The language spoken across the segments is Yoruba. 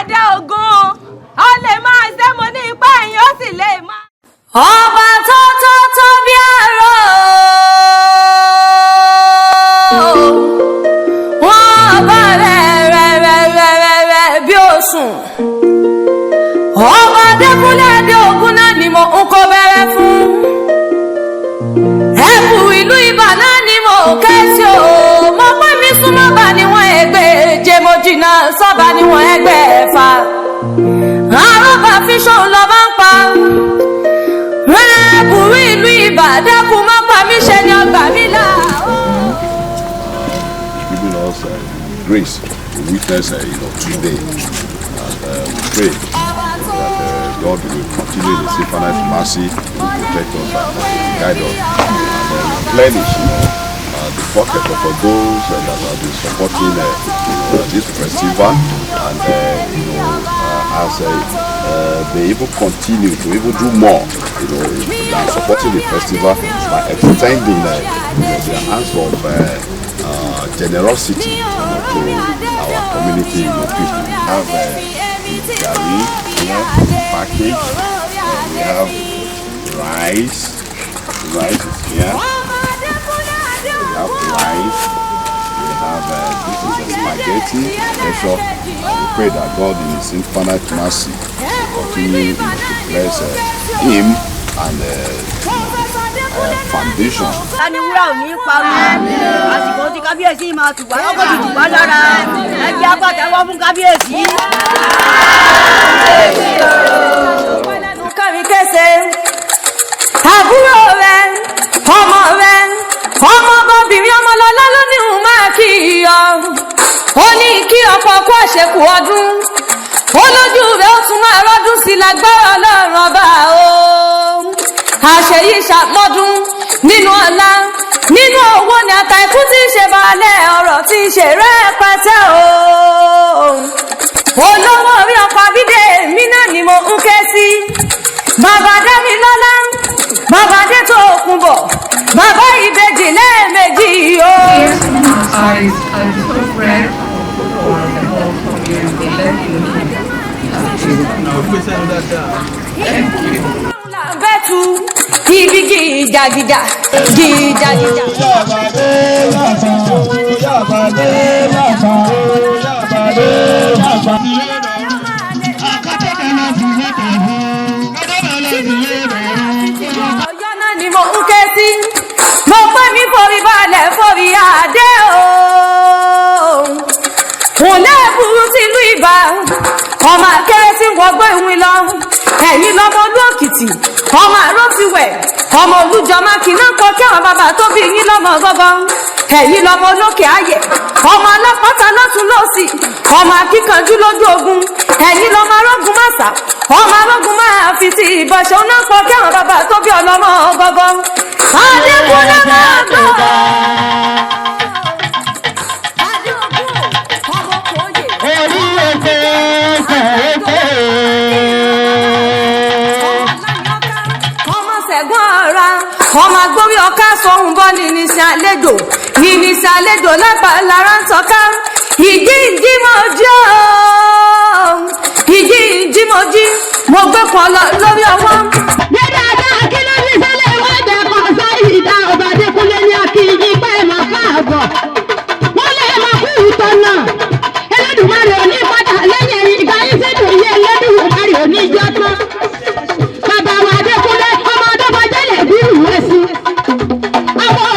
Adé ogun ó lè máa ṣe mo ní ipá ẹ̀yìn ó sì lè máa. Ọba tó tó tó bí àrò wọ́n bá rẹ̀ rẹ̀ rẹ̀ rẹ̀ rẹ̀ rẹ̀ bí òsùn. Ọba Adékúnlé Adéògùn náà ni mo ń kó bẹ̀rẹ̀ fún. Ẹ̀bù ìlú Ìbà náà ni mo ké sí o. Mo pẹ́ mi súnmọ́ bá níwọ̀n ẹgbẹ́ jẹ́ mo jìnnà sọ́ba níwọ̀n ẹgbẹ́ ẹ̀fà. Àrọ́bà fíṣàn lọ bá ń pa. Ẹ̀bù ìlú Ìbà dákun má pa mí ṣe ni ọgbà mi là. Giving us grace to witness today, and we pray that God will continue in His infinite mercy to protect us and guide us, and replenish the pocket of those that have been supporting this festival, and as they even continue to even do more than supporting the festival by extending their hands of generosity to our community, people. We have the garri here, package. We have rice. Rice is here. We have rice. We have this is a spaghetti. Therefore, we pray that God in His infinite mercy will continue to bless him and foundation. Tani wúrà ò ní parun àsìkò tí kábíyèsí máa tù wá ọkọ̀ ti tù wá lára ẹ jẹ́ àpàtẹ́wọ́ fún kábíyèsí. Kọ́mi kése àbúrò rẹ̀ ọmọ rẹ̀ ọmọbìnrin ọmọlọ́lá ló ní òun máa kí i ọ. Ó ní kí ọkọ̀ kó àṣekù ọdún ó lójú rẹ̀ ó tún máa rọ́dún sí lágbára Ọlọ́run ọba o. Àṣeyí ṣàmọ́dún nínú ọlá nínú owó ni ata ikú tí ń ṣe balẹ̀ ọ̀rọ̀ tí ń ṣe rẹpẹtẹ o. Olówó orí ọkọ̀ Abídé mi náà ni mo ń ké sí. Bàbá Dámilọ́lá, bàbá Adétòkunbọ̀, bàbá ìbejì lẹ́ẹ̀mejì o. I'm so grateful for the whole community letting me Thank you. Bẹ́tù ibi gìjàgìjà gìjàgìjà. Ọ̀yọ́ náà ni mo ń ké sí. Mo pẹ́ mi forí balẹ̀ forí adé o. Òlẹ́ burú tìlú Ìbà, ọmọ akéré tí ń wọgbọ́ ìwìn lọ. Ẹ̀yin lọ́mọ olú òkìtì, ọmọ àró ti wẹ̀, ọmọ olújọ mákìnà kọ kí àwọn bàbá tó bí yín lọ́mọ gọ́gọ́. Ẹ̀yin lọ́mọ olókè ayẹ̀, ọmọ alápáta lọ́tún lọ́sì, ọmọ akíkanjú lójú ogun. Ẹ̀yin lọ́mọ arógun màsà, ọmọ arógun máa fi ti ìbọ̀ṣọ́ náà kọ kí àwọn bàbá tó bí ọlọ́mọ gọ́gọ́. Adékúnlé máa gbọ́. Ọmọ ṣẹ̀gbọ́n ọ̀ra ọmọ agbórí ọ̀ká sọ̀hún bọ́ ní níṣẹ́ àlejò ní níṣẹ́ àlejò lápá lára ń tọ́ka ìjì ìjì mo jí o ìjì ìjì mo jí mo gbé kan lọ lórí ọwọ́. Dídáadáa kí ló ní sẹ́lẹ̀ wọ́n kan sáyé ìdá ọba Adékúnlé ní akíyí pé ẹ̀ máa káàbọ̀. Wọ́n lé ẹ̀ máa kú ìtọ́nà. Ẹlẹ́dùnmarè ò ní padà lẹ́yìn ẹ̀yìn ìgbà yín sẹ́dùn iye Ẹlẹ́dùnmarè ò ní jọ́ tán. Bàbá wa Adékúnlé ọmọ ọdọ́bọjẹ́lẹ̀ bí ìwé sí. Àwọn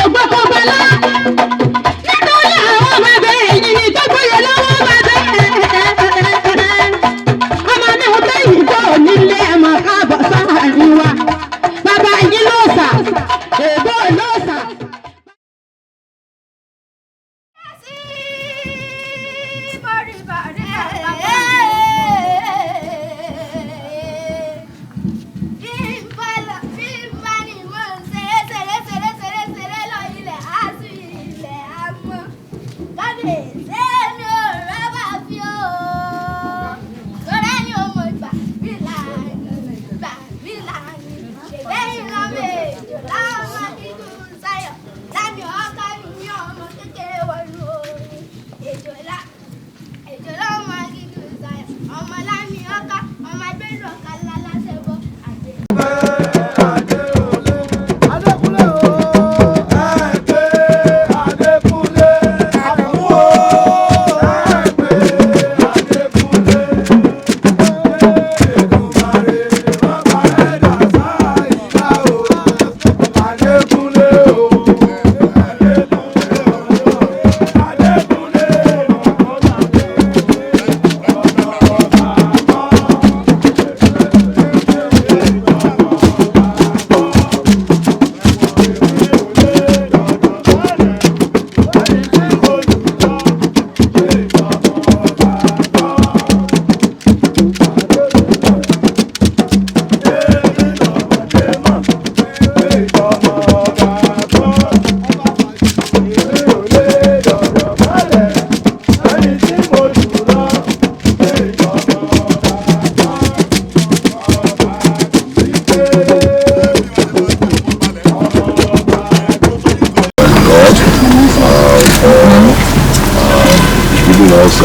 us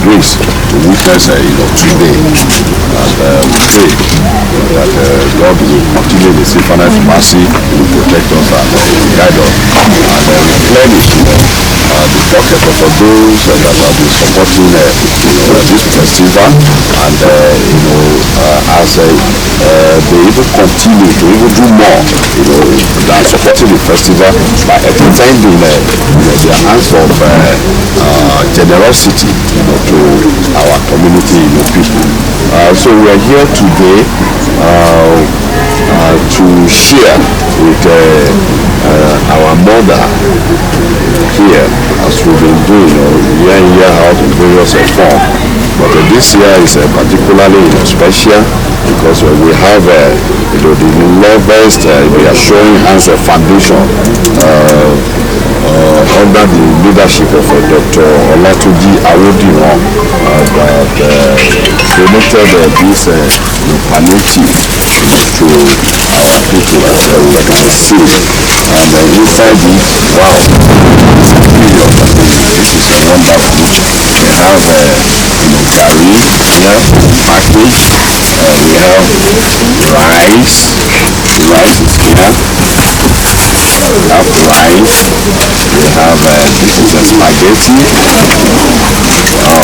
grace to witness today. And we pray that God will continue His infinite mercy, will protect us and guide us, and replenish the pocket of those that have been supporting this festival, and as they even continue to even do more, than supporting the festival by extending their hands of generosity, to our community, people. So we are here today to share with our mother here, as we've been doing year in, year out in various forms. But this year is particularly special because we have the Lovest Reassuring Hands Foundation under the leadership of Dr. Olatunji Awodiran that donated this palliative to our people, as we can see. And inside it, wow, it's a period. This is a wonderful. We have garri here, package. We have rice. Rice is here. We have rice. We have this is a spaghetti. Wow,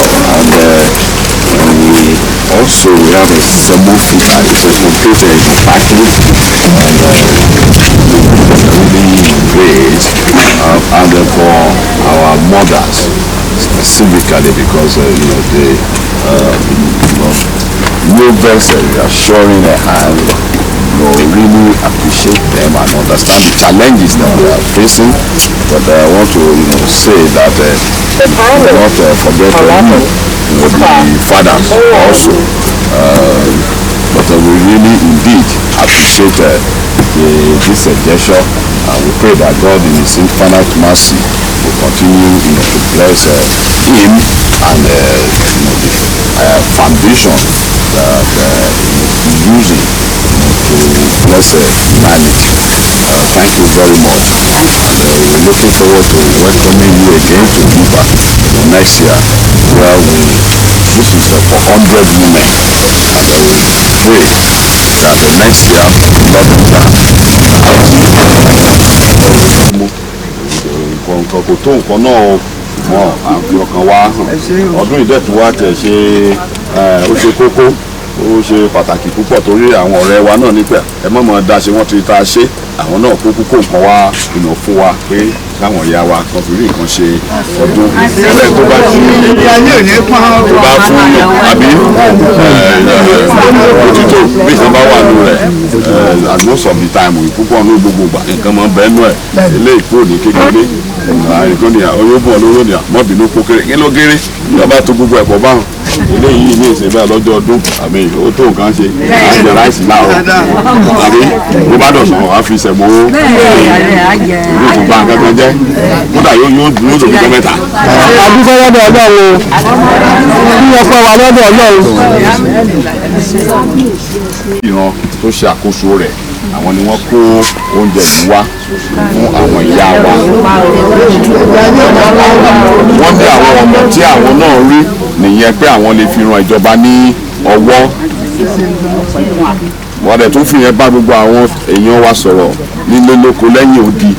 and we also we have a semovita. It's a complete package, and really great. And for our mothers specifically, because they Lovest Reassuring Hand, really appreciate them and understand the challenges that they are facing. But I want to say that not forget the fathers also. But we really indeed appreciate this gesture, and we pray that God in His infinite mercy will continue to bless him and the foundation that he's using to bless humanity. Thank you very much. And we're looking forward to welcoming you again to Iba next year, where this is for 100 women, and we pray that the next year, nǹkan kò tó nǹkan náà o, ṣùgbọ́n à ń fi ọkàn wa hàn. Ọdún ìdẹ́tù wa tẹ̀ ṣe ó ṣe kókó, ó ṣe pàtàkì púpọ̀, torí àwọn ọ̀rẹ́ wa náà nípẹ̀ ẹ mọ̀ mọ̀ dá ṣe wọ́n ti ta ṣe àwọn náà kó kókó nǹkan wá fún wa pé káwọn ìyá wa kan fi rí nǹkan ṣe ọdún ẹlẹ́ tó bá ti tó bá fún yàn àbí òtítọ́ bí nǹkan bá wà nù rẹ̀ at most of the time púpọ̀ ní gbogbo ìgbà nǹkan mọ̀ bẹ́ẹ̀ nù ẹ̀ eléyìí kúrò ní kékeré àìkú ni olóògùn olóró ni mọ́bìnú kó kéré kí ló kéré ní ọba tó gbogbo ẹ̀pọ̀ báwọn eléyìí ní ìsìn bẹ́ẹ̀ lọ́jọ́ ọdún àmì ó tó nǹkan ṣe àjẹ ráìsì láàárọ̀ àbí bó bá dọ̀sán wàá fi sẹ̀mó ìlú tó bá nǹkan kan jẹ́ kódà yóò yóò dúró lòdì tó mẹ́ta. A dúpẹ́ lọ́dọ̀ Ọlọ́run o, kí ọpẹ́ wa lọ́dọ̀ Ọlọ́run. Ìran tó ṣe àkóso rẹ̀, àwọn ni wọ́n kó oúnjẹ yìí wá fún àwọn ìyá wa. Wọ́n ní àwọn ọ̀nà tí àwọn náà rí nìyẹn pé àwọn lè fi ran ìjọba ní ọwọ́. Wọ́n dẹ̀ tún fi yẹn bá gbogbo àwọn èèyàn wa sọ̀rọ̀ nílé lóko lẹ́yìn odi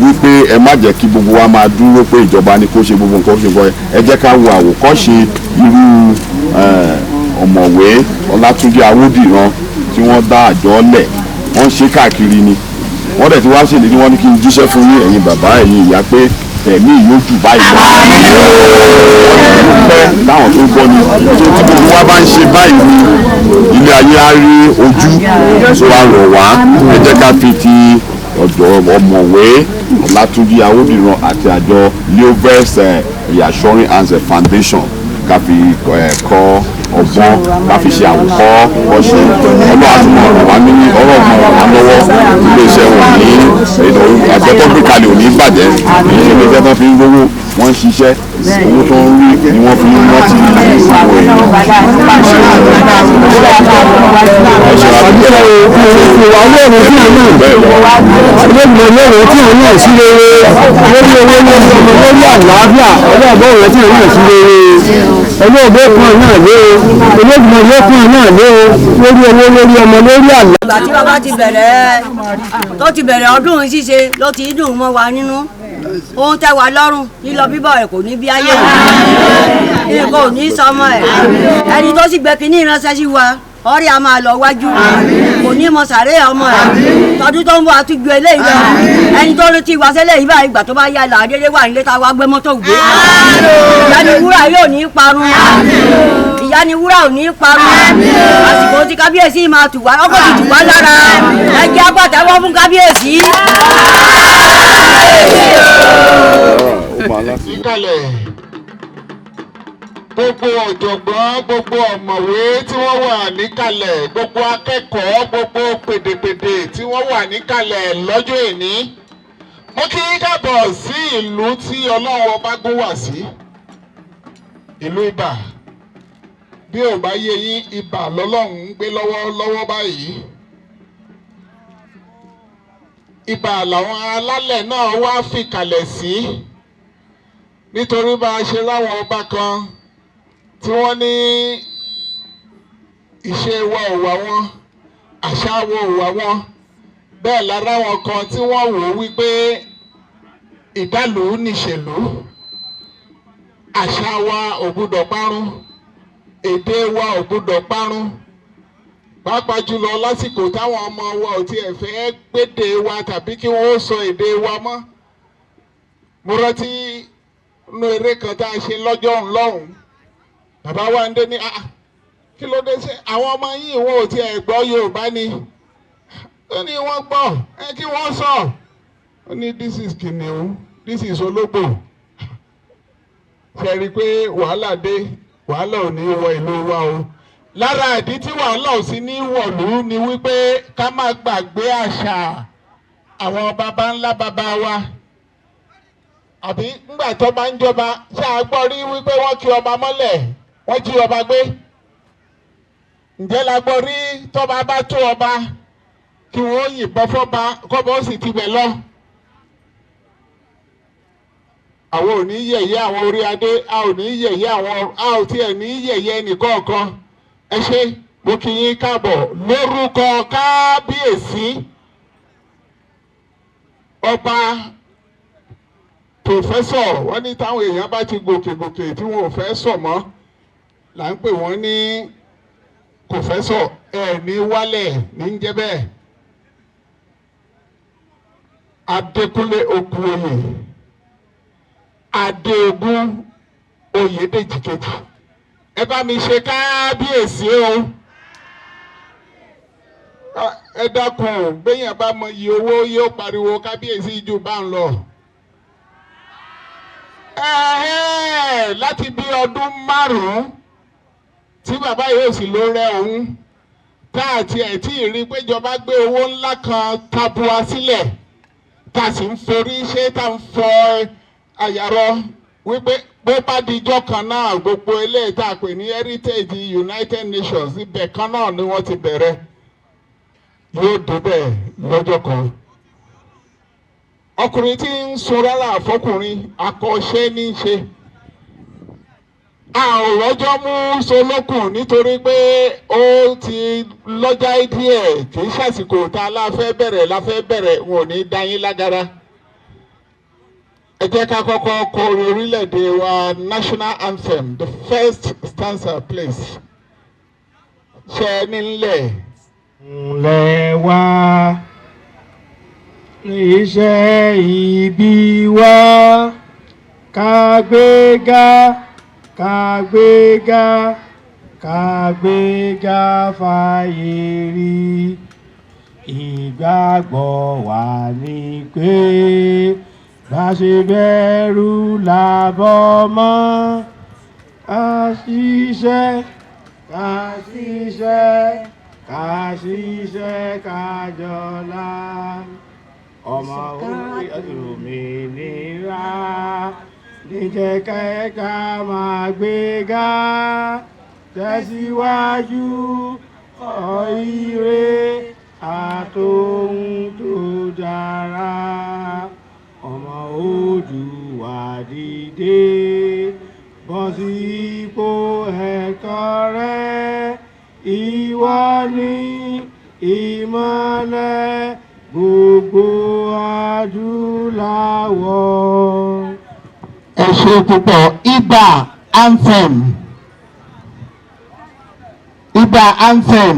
wípé ẹ má jẹ́ kí gbogbo wa máa dúró pé ìjọba ni kó ṣe gbogbo nǹkan ṣe nǹkan. Ẹ jẹ́ ká wo àwòkọ́ṣe irú ọ̀mọ̀wé Ọlátúnjí Awódìran tí wọ́n dá àjọ lẹ̀, wọ́n ṣe káàkiri ni. Wọ́n dẹ̀ ti wá ṣèlérí, wọ́n ní kí n jíṣẹ́ fún yín ẹ̀yin bàbá ẹ̀yin ìyá pé ẹ̀mí yóò jù báyìí lọ. Pẹ́ táwọn tó gbọ́ ni tó tí gbogbo wa bá ń ṣe báyìí ni ilé ayé á rí ojú tó wá rọ̀ wá. Ẹ jẹ́ ká fi ti ọ̀dọ̀ ọ̀mọ̀wé Ọlátúnjí Awódìran àti àjọ Leovest Reassuring Hands Foundation ká fi kọ́ ọgbọ́n, ká fi ṣe àwòkọ́ ọṣẹ. Ọlọ́run àtúmọ̀ ọ̀rọ̀ wa ní ọ̀rọ̀ ọmọ ọ̀rọ̀ wa lọ́wọ́. Iléeṣẹ́ wọn ní àjọ tó gbé kalẹ̀ ò ní bàjẹ́. Kì í ṣe iléeṣẹ́ tó fi ń rówó, wọ́n ń ṣiṣẹ́, owó tó ń rí ni wọ́n fi ń rántí àwọn èèyàn. Àdúgbò fún orúkọ wa Ọlọ́run tí òun náà Olódùmarè yóò tí òun náà sí rere lórí owó, lórí ọmọ, lórí àlàáfíà. Ọlọ́ọ̀bọ̀ rẹ̀ tí òun náà sí rere, Ọlọ́ọ̀bọ̀ kan náà lé o. Olódùmarè yóò fún ọ náà lé o, lórí owó, lórí ọmọ, lórí àlàáfíà. Ìgbà tí bàbá ti bẹ̀rẹ̀, tó ti bẹ̀rẹ̀ ọdún ṣíṣe ló ti dùn mọ́ wa nínú. Ohun tẹ́ wa lọ́rùn, lílọ bíbọ̀ ẹ̀ kò ní bí ayé rẹ̀, nǹkan ò ní sọmọ ẹ̀. Ẹni tó sì gbé kínní ìránṣẹ́ sí wa, ọ̀rẹ́ a máa lọ wájú, kò ní mọ sàré ọmọ ẹ̀. Tọdún tó ń bọ̀ àti ju eléyìí lọ. Ẹni tó ti wá sẹ́lẹ̀ yìí báyìí, ìgbà tó bá yá là dédé wà nílé tá a wá gbé mọ́tò gbé. Ìyá ni wúrà yóò ní parun, ìyá ni wúrà ò ní parun. Àsìkò tí kábíyèsí máa tù wá, ọkọ̀ ti tù wá lára. Ẹ jẹ́ àpàtẹ́wọ́ fún kábíyèsí. Níkàlẹ̀, gbogbo ọ̀jọ̀gbọ́n, gbogbo ọ̀mọ̀wé tí wọ́n wà níkàlẹ̀, gbogbo akẹ́kọ̀ọ́, gbogbo pèdèpèdè tí wọ́n wà níkàlẹ̀ lọ́jọ́ ìní, mo kí yín káàbọ̀ sí ìlú tí Ọlọ́run ọba gún wá sí, ìlú Ibà. Bí ò bá yé yín, Ibà lọ́lọ́run ń gbé lọ́wọ́ lọ́wọ́ báyìí. Ibà làwọn alálẹ̀ náà wá fìkàlẹ̀ sí, nítorí bá a ṣe láwọn ọba kan tí wọ́n ní ìṣe wa ò wá wọn, àṣà wa ò wá wọn, bẹ́ẹ̀ lára wọn kan tí wọ́n wò ó wípé ìdálùú nìṣèlú, àṣà wa ò gbúdọ̀ parun, èdè wa ò gbúdọ̀ parun, pàápàá jùlọ lásìkò táwọn ọmọ wa ò tiẹ̀ fẹ́ gbédè wa tàbí kí wọ́n ó sọ èdè wa mọ́. Mo rántí nínú eré kan tá a ṣe lọ́jọ́ ńlọ́hùn, bàbá wa ń dé ní, "Ah, kí ló dé sí àwọn ọmọ yìí, wọn ò tiẹ̀ gbọ́ Yorùbá ni?" Ó ní wọ́n gbọ́ ẹ, kí wọ́n sọ. Ó ní, "This is kìnìún, this is ológbò." Ṣe rí i pé wàhálà dé? Wàhálà ò ní wọ ìlú wa o. Lára ìdí tí wàhálà ò sí ní wọ̀lú ni wípé ká má gbàgbé àṣà àwọn baba ńlá baba wa. Àbí ńgbà tó bá ń jọba, ṣé a gbọ́ rí wípé wọ́n kí ọba mọ́lẹ̀, wọ́n jí ọba gbé? Ǹjẹ́ la gbọ́ rí tọ́ba bá tó ọba kí wọ́n yìnbọn fọ́ba, kọ́ba ó sì tibẹ̀ lọ? Àwọn ò ní yẹ̀yẹ́ àwọn orí adé, a ò ní yẹ̀yẹ́ àwọn, a ò tiẹ̀ ní yẹ̀yẹ́ ẹnìkọ̀ọ̀kan. Ẹ ṣé, mo kí yín káàbọ̀ lórúkọ kábíyèsí, ọba professor. Wọ́n ní táwọn èèyàn bá ti gòkè gòkè tí wọn ò fẹ́ sọ̀ mọ́ là ń pè wọ́n ní professor. Ẹ̀ ní wálẹ̀ ní ń jẹ́ bẹ́ẹ̀. Adékúnlé Okunoyè, Adéogún Oyèdèjì kejì, ẹ bá mi ṣe kábíyèsí o. Ẹ dákun, béèyàn bá mọ iye owó yóò pariwo kábíyèsí jù bá ń lọ. Ẹ̀hẹ́n, láti bí ọdún 5 tí bàbá yóò sì ló rẹ òun tá àti ẹ̀ tí ì rí i pé ìjọba gbé owó ńlá kan tabua sílẹ̀, tá a sì ń forí ṣe, tá a ń fọ àyàrọ wípé bó bá dijọ́ kan náà, gbogbo eléyìí tá a pè ní heritage United Nations, ibẹ̀ kan náà ni wọ́n ti bẹ̀rẹ̀, yóò débẹ̀ lọ́jọ́ kan. Ọkùnrin tí ń sun rárá àfọkùnrin akọ́ṣẹ́ ní í ṣe. A ò rọ́jọ́ mú solókùn nítorí pé ó ti lọ́jà díẹ̀, kì í ṣàsìkò tá a la fẹ́ bẹ̀rẹ̀ la fẹ́ bẹ̀rẹ̀. Wọn ò ní dá yín lágara. Ẹ jẹ́ ká kọ́kọ́ kọ orin orílẹ̀-èdè wa, national anthem, the first stanza, please. Ṣe é nílẹ̀. Ńlẹ̀ wá iṣẹ́ ibi wa, kàgbéga, kàgbéga, kàgbéga fàyè rí. Ìgbàgbọ́ wa ni pé bá ṣe bẹ̀rù làbọ̀ mọ́ ká ṣiṣẹ́, ká ṣiṣẹ́, ká ṣiṣẹ́, ká jọlá. Ọmọ òmìnira níjẹ́ kẹ́kẹ́ máa gbéga, tẹ̀síwájú. Ire àtòhun tó dára, ọmọ Oòduà dìde, bọ́ sípò ẹ̀tọ́ rẹ. Ìwọ ni ìmọ́lẹ̀ gbogbo adúláwọ̀. Ẹ ṣe púpọ̀. Ibà anthem, Ibà anthem.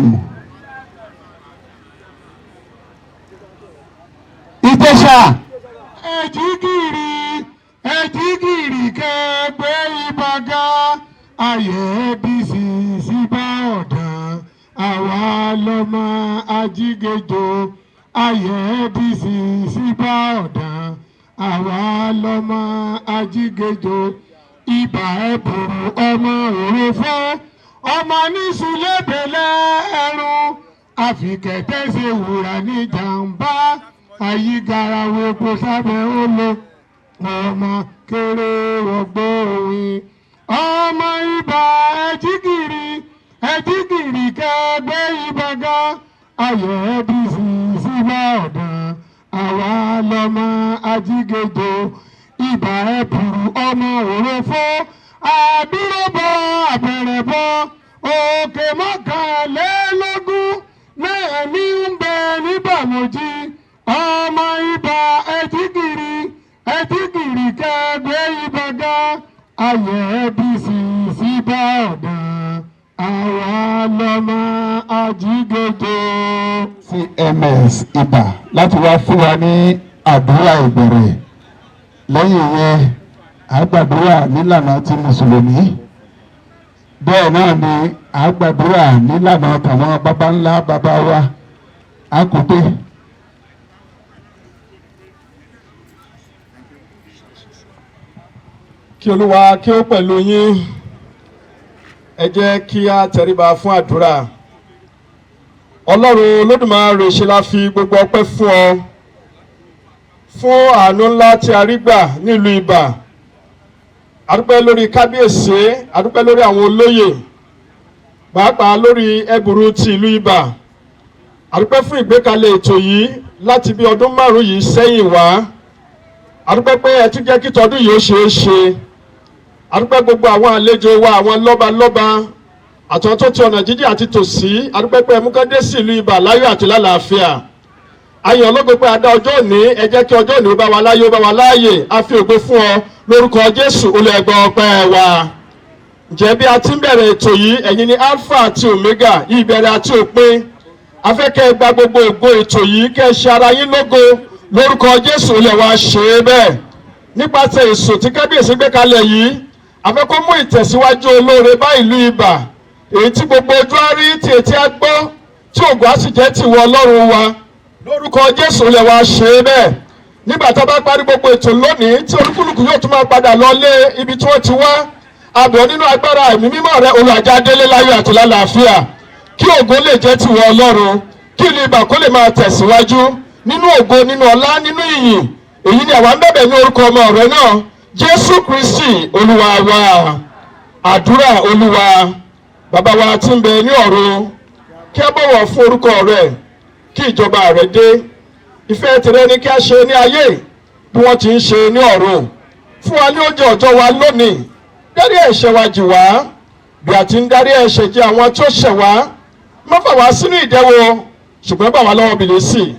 Ìjẹ̀ṣà. Ẹ̀jígìrì, ẹ̀jígìrì, kẹgbẹ́ Ibà ga. Ayé bísí síbá ọ̀dàn, àwa lọ́mọ ajígejò. Ayé bísí síbá ọ̀dàn, àwa lọ́mọ ajígejò. Ibà ẹ̀bùrù, ọmọ òròfó, ọmọ níṣu lébèlè ẹrun, àfikẹ́tẹ́ ṣe wúrà ní jàǹbá, àyígarawo epo sábẹ́ ó lo, ọmọ kéré wọgbó òwin. Ọmọ Ibà, ẹjígìrì, ẹjígìrì, kẹgbẹ́ Ibà ga. Ayọ̀ bísí síbà ọ̀dàn, àwa lọ́mọ ajígejò. Ibà ẹ̀bùrù, ọmọ òròfó, àdúróbọ àbẹ̀rẹ̀bọ, òkè 21 náà ní ń bẹ níbàmójì. Ọmọ Ibà, ẹjígìrì, ẹjígìrì, kẹgbẹ́ Ibà ga. Ayọ̀ bísí síbà ọ̀dàn, àwa lọ́mọ ajígejò. CMS Ibà láti wá fún wa ní àdúrà ìbẹ̀rẹ̀. Lẹ́yìn yẹn, a gbàdúrà nílànà ti mùsùlùmí, bẹ́ẹ̀ náà ni a gbàdúrà nílànà tàwọn baba ńlá baba wa a kò dé. Kí Olúwa kí ó pẹ̀lú yín. Ẹ jẹ́ kí a tẹríba fún àdúrà. Ọlọ́run Olódùmarè, ṣe la fi gbogbo ọpẹ́ fún ọ fún àánú ńlá tí a rí gbà nílùú Ibà. A dúpẹ́ lórí kábíyèsí, a dúpẹ́ lórí àwọn olóyè, pàápàá lórí ẹbùrú ti ìlú Ibà. A dúpẹ́ fún ìgbékalẹ̀ ètò yìí láti bí ọdún 5 yìí sẹ́yìn wá. A dúpẹ́ pé ẹ tún jẹ́ kí tọdún yìí ó ṣeé ṣe. A dúpẹ́ gbogbo àwọn àlejò wa, àwọn lọ́balọ́ba àtàwọn tó ti ọ̀nà jíjìn àti tòsí. A dúpẹ́ pé ẹ mú kán dé sí ìlú Ibà láyọ̀ àti lálàáfíà. Ayọ̀ ológo pé a dá ọjọ́ òní. Ẹ jẹ́ kí ọjọ́ òní ó bá wa láyé, ó bá wa láàyè. A fi ògo fún ọ lórúkọ Jésù. Olú, ẹ gba ọpẹ́ wa. Ǹjẹ́ bí a ti ń bẹ̀rẹ̀ ètò yìí, ẹ̀yin ni Alpha àti Omega, ìbẹ̀rẹ̀ àti òpin. A fẹ́ kẹ́ ẹ gba gbogbo ògo ètò yìí, kẹ́ ẹ ṣe ara yín lógo lórúkọ Jésù. Olú wa, ṣe é bẹ́ẹ̀. Nípasẹ̀ èso tí kábíyèsí gbé kalẹ̀ yìí, a fẹ́ kó mú ìtẹ̀síwájú olóore bá ìlú Ibà, èyí tí gbogbo ojú á rí, tí etí á gbọ́, tí ògo á sì jẹ́ tìwọ Ọlọ́run wa lórúkọ Jésù. Olú wa, ṣe é bẹ́ẹ̀. Nígbà tá a bá parí gbogbo ètò lónìí, tí olúkúlùkù yóò tún máa padà lọ lé ibi tí wọ́n ti wá, àbọ̀ nínú agbára ẹ̀mí mímọ́ rẹ, olùwàjà délé láyọ̀ àti lálàáfíà, kí ògo lè jẹ́ tìwọ Ọlọ́run, kí ìlú Ibà kó lè máa tẹ̀síwájú nínú ògo, nínú ọlá, nínú ìyìn. Èyí ni àwa ń bẹ̀bẹ̀ ní orúkọ ọmọ rẹ náà, Jésù Kristi Olúwa wa. Àdúrà. Olúwa Bàbá wa tí ń bẹ ní ọ̀run, kí a bọ̀wọ̀ fún orúkọ rẹ, kí ìjọba rẹ dé. Ìfẹ́ tìrẹ ni kí a ṣe ní ayé bí wọ́n ti ń ṣe ní ọ̀run. Fún wa ní oúnjẹ ọjọ́ wa lónìí. Dárí ẹ̀ṣẹ̀ wa jì wá bí a ti ń dárí ẹ̀ṣẹ̀ jì àwọn tí ó ṣẹ̀ wá. Má fà wá sínú ìdẹwò, ṣùgbọ́n bà wá lọ́wọ́ bìlísì,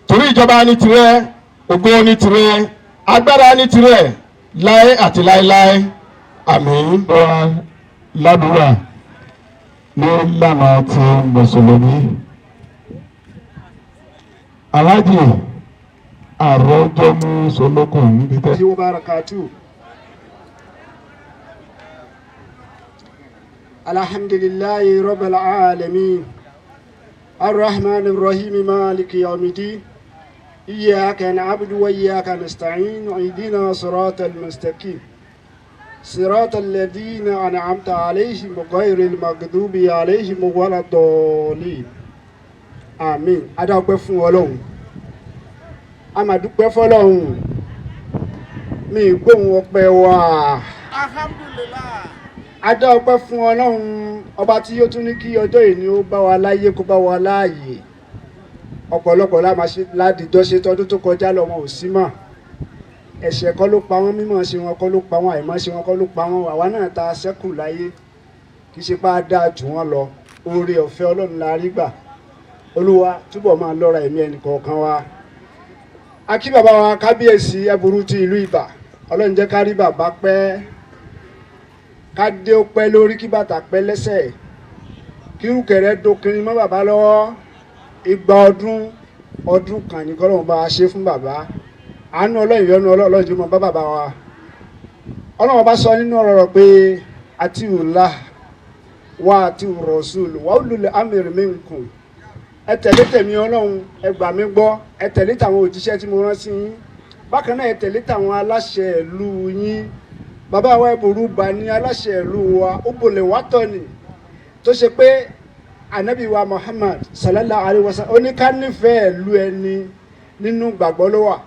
torí ìjọba ní tirẹ̀, ògo ní tirẹ̀, agbára ní tirẹ̀, láé àti láéláé. Àmín. Ládùúrà ní ìlànà ti mùsùlùmí, Aláàjì Àròjọmú Solókùn níbi tẹ. وبركاته. الحمد لله رب العالمين، الرحمن الرحيم، مالك يوم الدين، إياك نعبد وإياك نستعين، اهدنا صراط المستقيم، صراط الذين أنعمت عليهم غير المغضوب عليهم ولا الضالين، آمين. A dúpẹ́ fún Ọlọ́run, a máa dúpẹ́ fọ́lọ́run. Mi gbóhùn ọpẹ́ wa. Alhamdulillah. A dá ọpẹ́ fún Ọlọ́run ọba tí ó tún ní kí ọjọ́ ìní ó bá wa láyé, kó bá wa láàyè. Ọ̀pọ̀lọpọ̀ ládìjọ́ ṣe tọdún tó kọjá lọ, wọn ò sí mọ́. Ẹ̀ṣẹ̀ kọ́ ló pa wọ́n, mímọ̀ ṣe wọn kọ́ ló pa wọ́n, àìmọ̀ ṣe wọn kọ́ ló pa wọ́n. Àwa náà ta ṣẹ́kù láyé, kì í ṣe pé a dáa jù wọ́n lọ. Oore ọ̀fẹ́ Ọlọ́run la rí gbà. Olúwa túbọ̀ máa lọ́ra ẹ̀mí ẹnì kọ̀ọ̀kan wa. A kí bàbá wa kábíyèsí Ẹ̀bùrú ti ìlú Ìbà. Ọlọ́run jẹ́ ká rí bàbá pẹ́, ká dé ó pẹ́ lórí, kí bàtà pẹ́ lẹ́sẹ̀, kí rúkẹ̀rẹ́ dókinrin mọ́ bàbá lọ́wọ́. 200 ọdún ọdún kan ní kọ́lọ́run bá a ṣe fún bàbá. Àánú Ọlọ́run, ìyọ́nú Ọlọ́run jù mọ́ bá bàbá wa. Ọlọ́run bá sọ nínú ọ̀rọ̀ rẹ̀ pé atiullah wa atiu rasul wa ulul amri minkum. Ẹ tẹ̀lé tẹ̀mí Ọlọ́run, ẹ gbà mí gbọ́, ẹ tẹ̀lé tàwọn òjíṣẹ́ tí mo rán sí yín. Bákan náà, ẹ tẹ̀lé tàwọn aláṣẹ ìlú yín. Bàbá wa Ẹ̀bùrú bà ní aláṣẹ ìlú wa, ó bolè wá tọ̀ ni tó ṣe pé anabi wa Muhammad sallallahu alayhi wa sallam ó ní ká nífẹ̀ẹ́ ìlú ẹni, nínú gbàgbọ́ ló wà.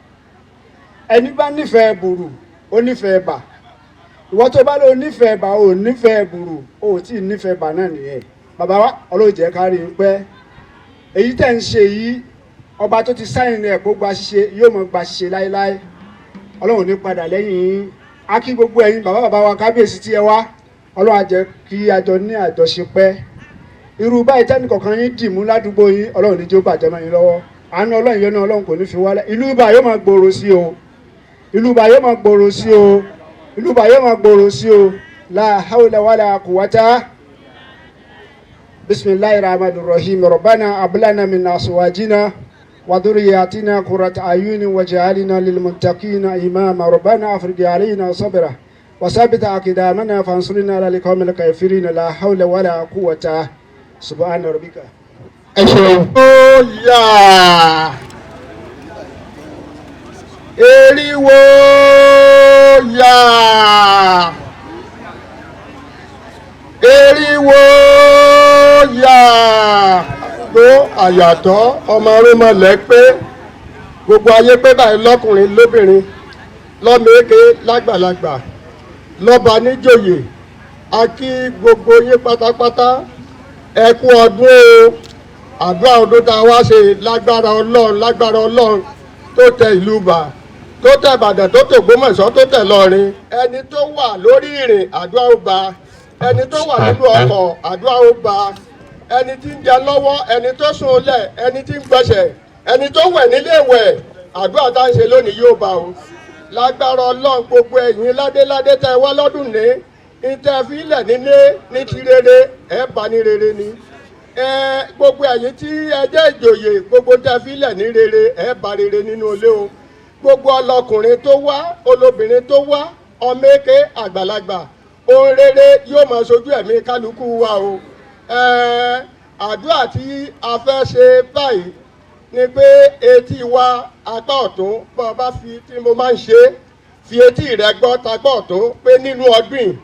Ẹni bá nífẹ̀ẹ́ Ẹ̀bùrú, ó nífẹ̀ẹ́ bà. Ìwọ tó bá lọ nífẹ̀ẹ́ bà, ò nífẹ̀ẹ́ Ẹ̀bùrú, ó tí ì nífẹ̀ẹ́ bà náà nìyẹn. Bàbá wa, Ọlọ́run jẹ́ ká rí i pẹ́. Èyí tẹ̀ ń ṣe yìí, ọba tó ti sáyìn ẹ̀ kó gba ṣíṣe, yóò mọ̀ gba ṣíṣe láéláé. Ọlọ́run ní padà lẹ́yìn yín. Á kí gbogbo ẹ̀yin bàbá bàbá wa kábíyèsí tí ẹ wá. Ọlọ́run á jẹ́ kí a jọ ní àjọṣepẹ́. Irú báyìí tẹ́nì kọ̀ọ̀kan yín dì mú ládùúgbò yín, Ọlọ́run ní jẹ́ ó bàjẹ́ mọ́ yín lọ́wọ́. Àánú Ọlọ́run, yọ́nú Ọlọ́run kò ní fi wálẹ̀. Ìlú Ibà yóò máa gbòòrò sí o, ìlú Ibà yóò máa gbòòrò sí o, ìlú Ibà yóò máa gbòòrò sí o. La hawla wala quwwata. Bismillahir rahmanir rahim. Rabbana hablana min azwajina wa dhurriyyatina qurrata a'yunin waj'alna lil muttaqina imama. Rabbana afrigh alayna sabra wa thabbit aqdamana fansurna ala al-qawmil kafirin. La hawla wala quwwata. Subhana rabbika. Ẹ ṣeun. Ó yà eriwo yà, eriwo yà tó àyàtọ̀ ọmọ arúmọlẹ̀ pé gbogbo ayé pé báyìí, lọ́kùnrin lóbìnrin, lọ́mọ-èké lágbàlagbà, lọ́ba níjòyè, a kí gbogbo yín pátápátá. Ẹ kú ọdún o. Àdúrà ọdún tá a wá ṣe, lágbára Ọlọ́run, lágbára Ọlọ́run tó tẹ ìlú Ìbà, tó tẹ Ìbàdàn, tó tẹ Ògbómọ̀ṣọ́, tó tẹ Ìlọrin, ẹni tó wà lórí ìrìn, àdúrà ó bá. Ẹni tó wà nínú ọkọ̀, àdúrà ó bá. Ẹni tí ń jẹ lọ́wọ́, ẹni tó sùn lẹ̀, ẹni tí ń gbọ̀nsẹ̀, ẹni tó wẹ̀ nílé ìwẹ̀, àdúrà tá à ń ṣe lónìí yóò bá o lágbára Ọlọ́run. Gbogbo ẹ̀yin ládéládé tẹ́ wá lọ́dún ní ìtẹ́ fílẹ̀ nílé ní ti rere, ẹ̀ bá ní rere ni. Ẹ gbogbo ẹ̀yin tí ẹ jẹ́ ìjòyè, gbogbo tẹ́ fílẹ̀ ní rere, ẹ̀ bá rere nínú ilé o. Gbogbo ọlọkùnrin tó wá, olóbìnrin tó wá, ọmọ èké, àgbàlagbà, ohun rere yóò máa ṣojú ẹ̀mí kálukú wa o. Ẹ àdúrà tí a fẹ́ ṣe báyìí ni pé etí wa apá ọ̀tún, bá a bá fi tí mo máa ń ṣe, fi etí rẹ gbọ́ tapá ọ̀tún pé nínú ọdún yìí,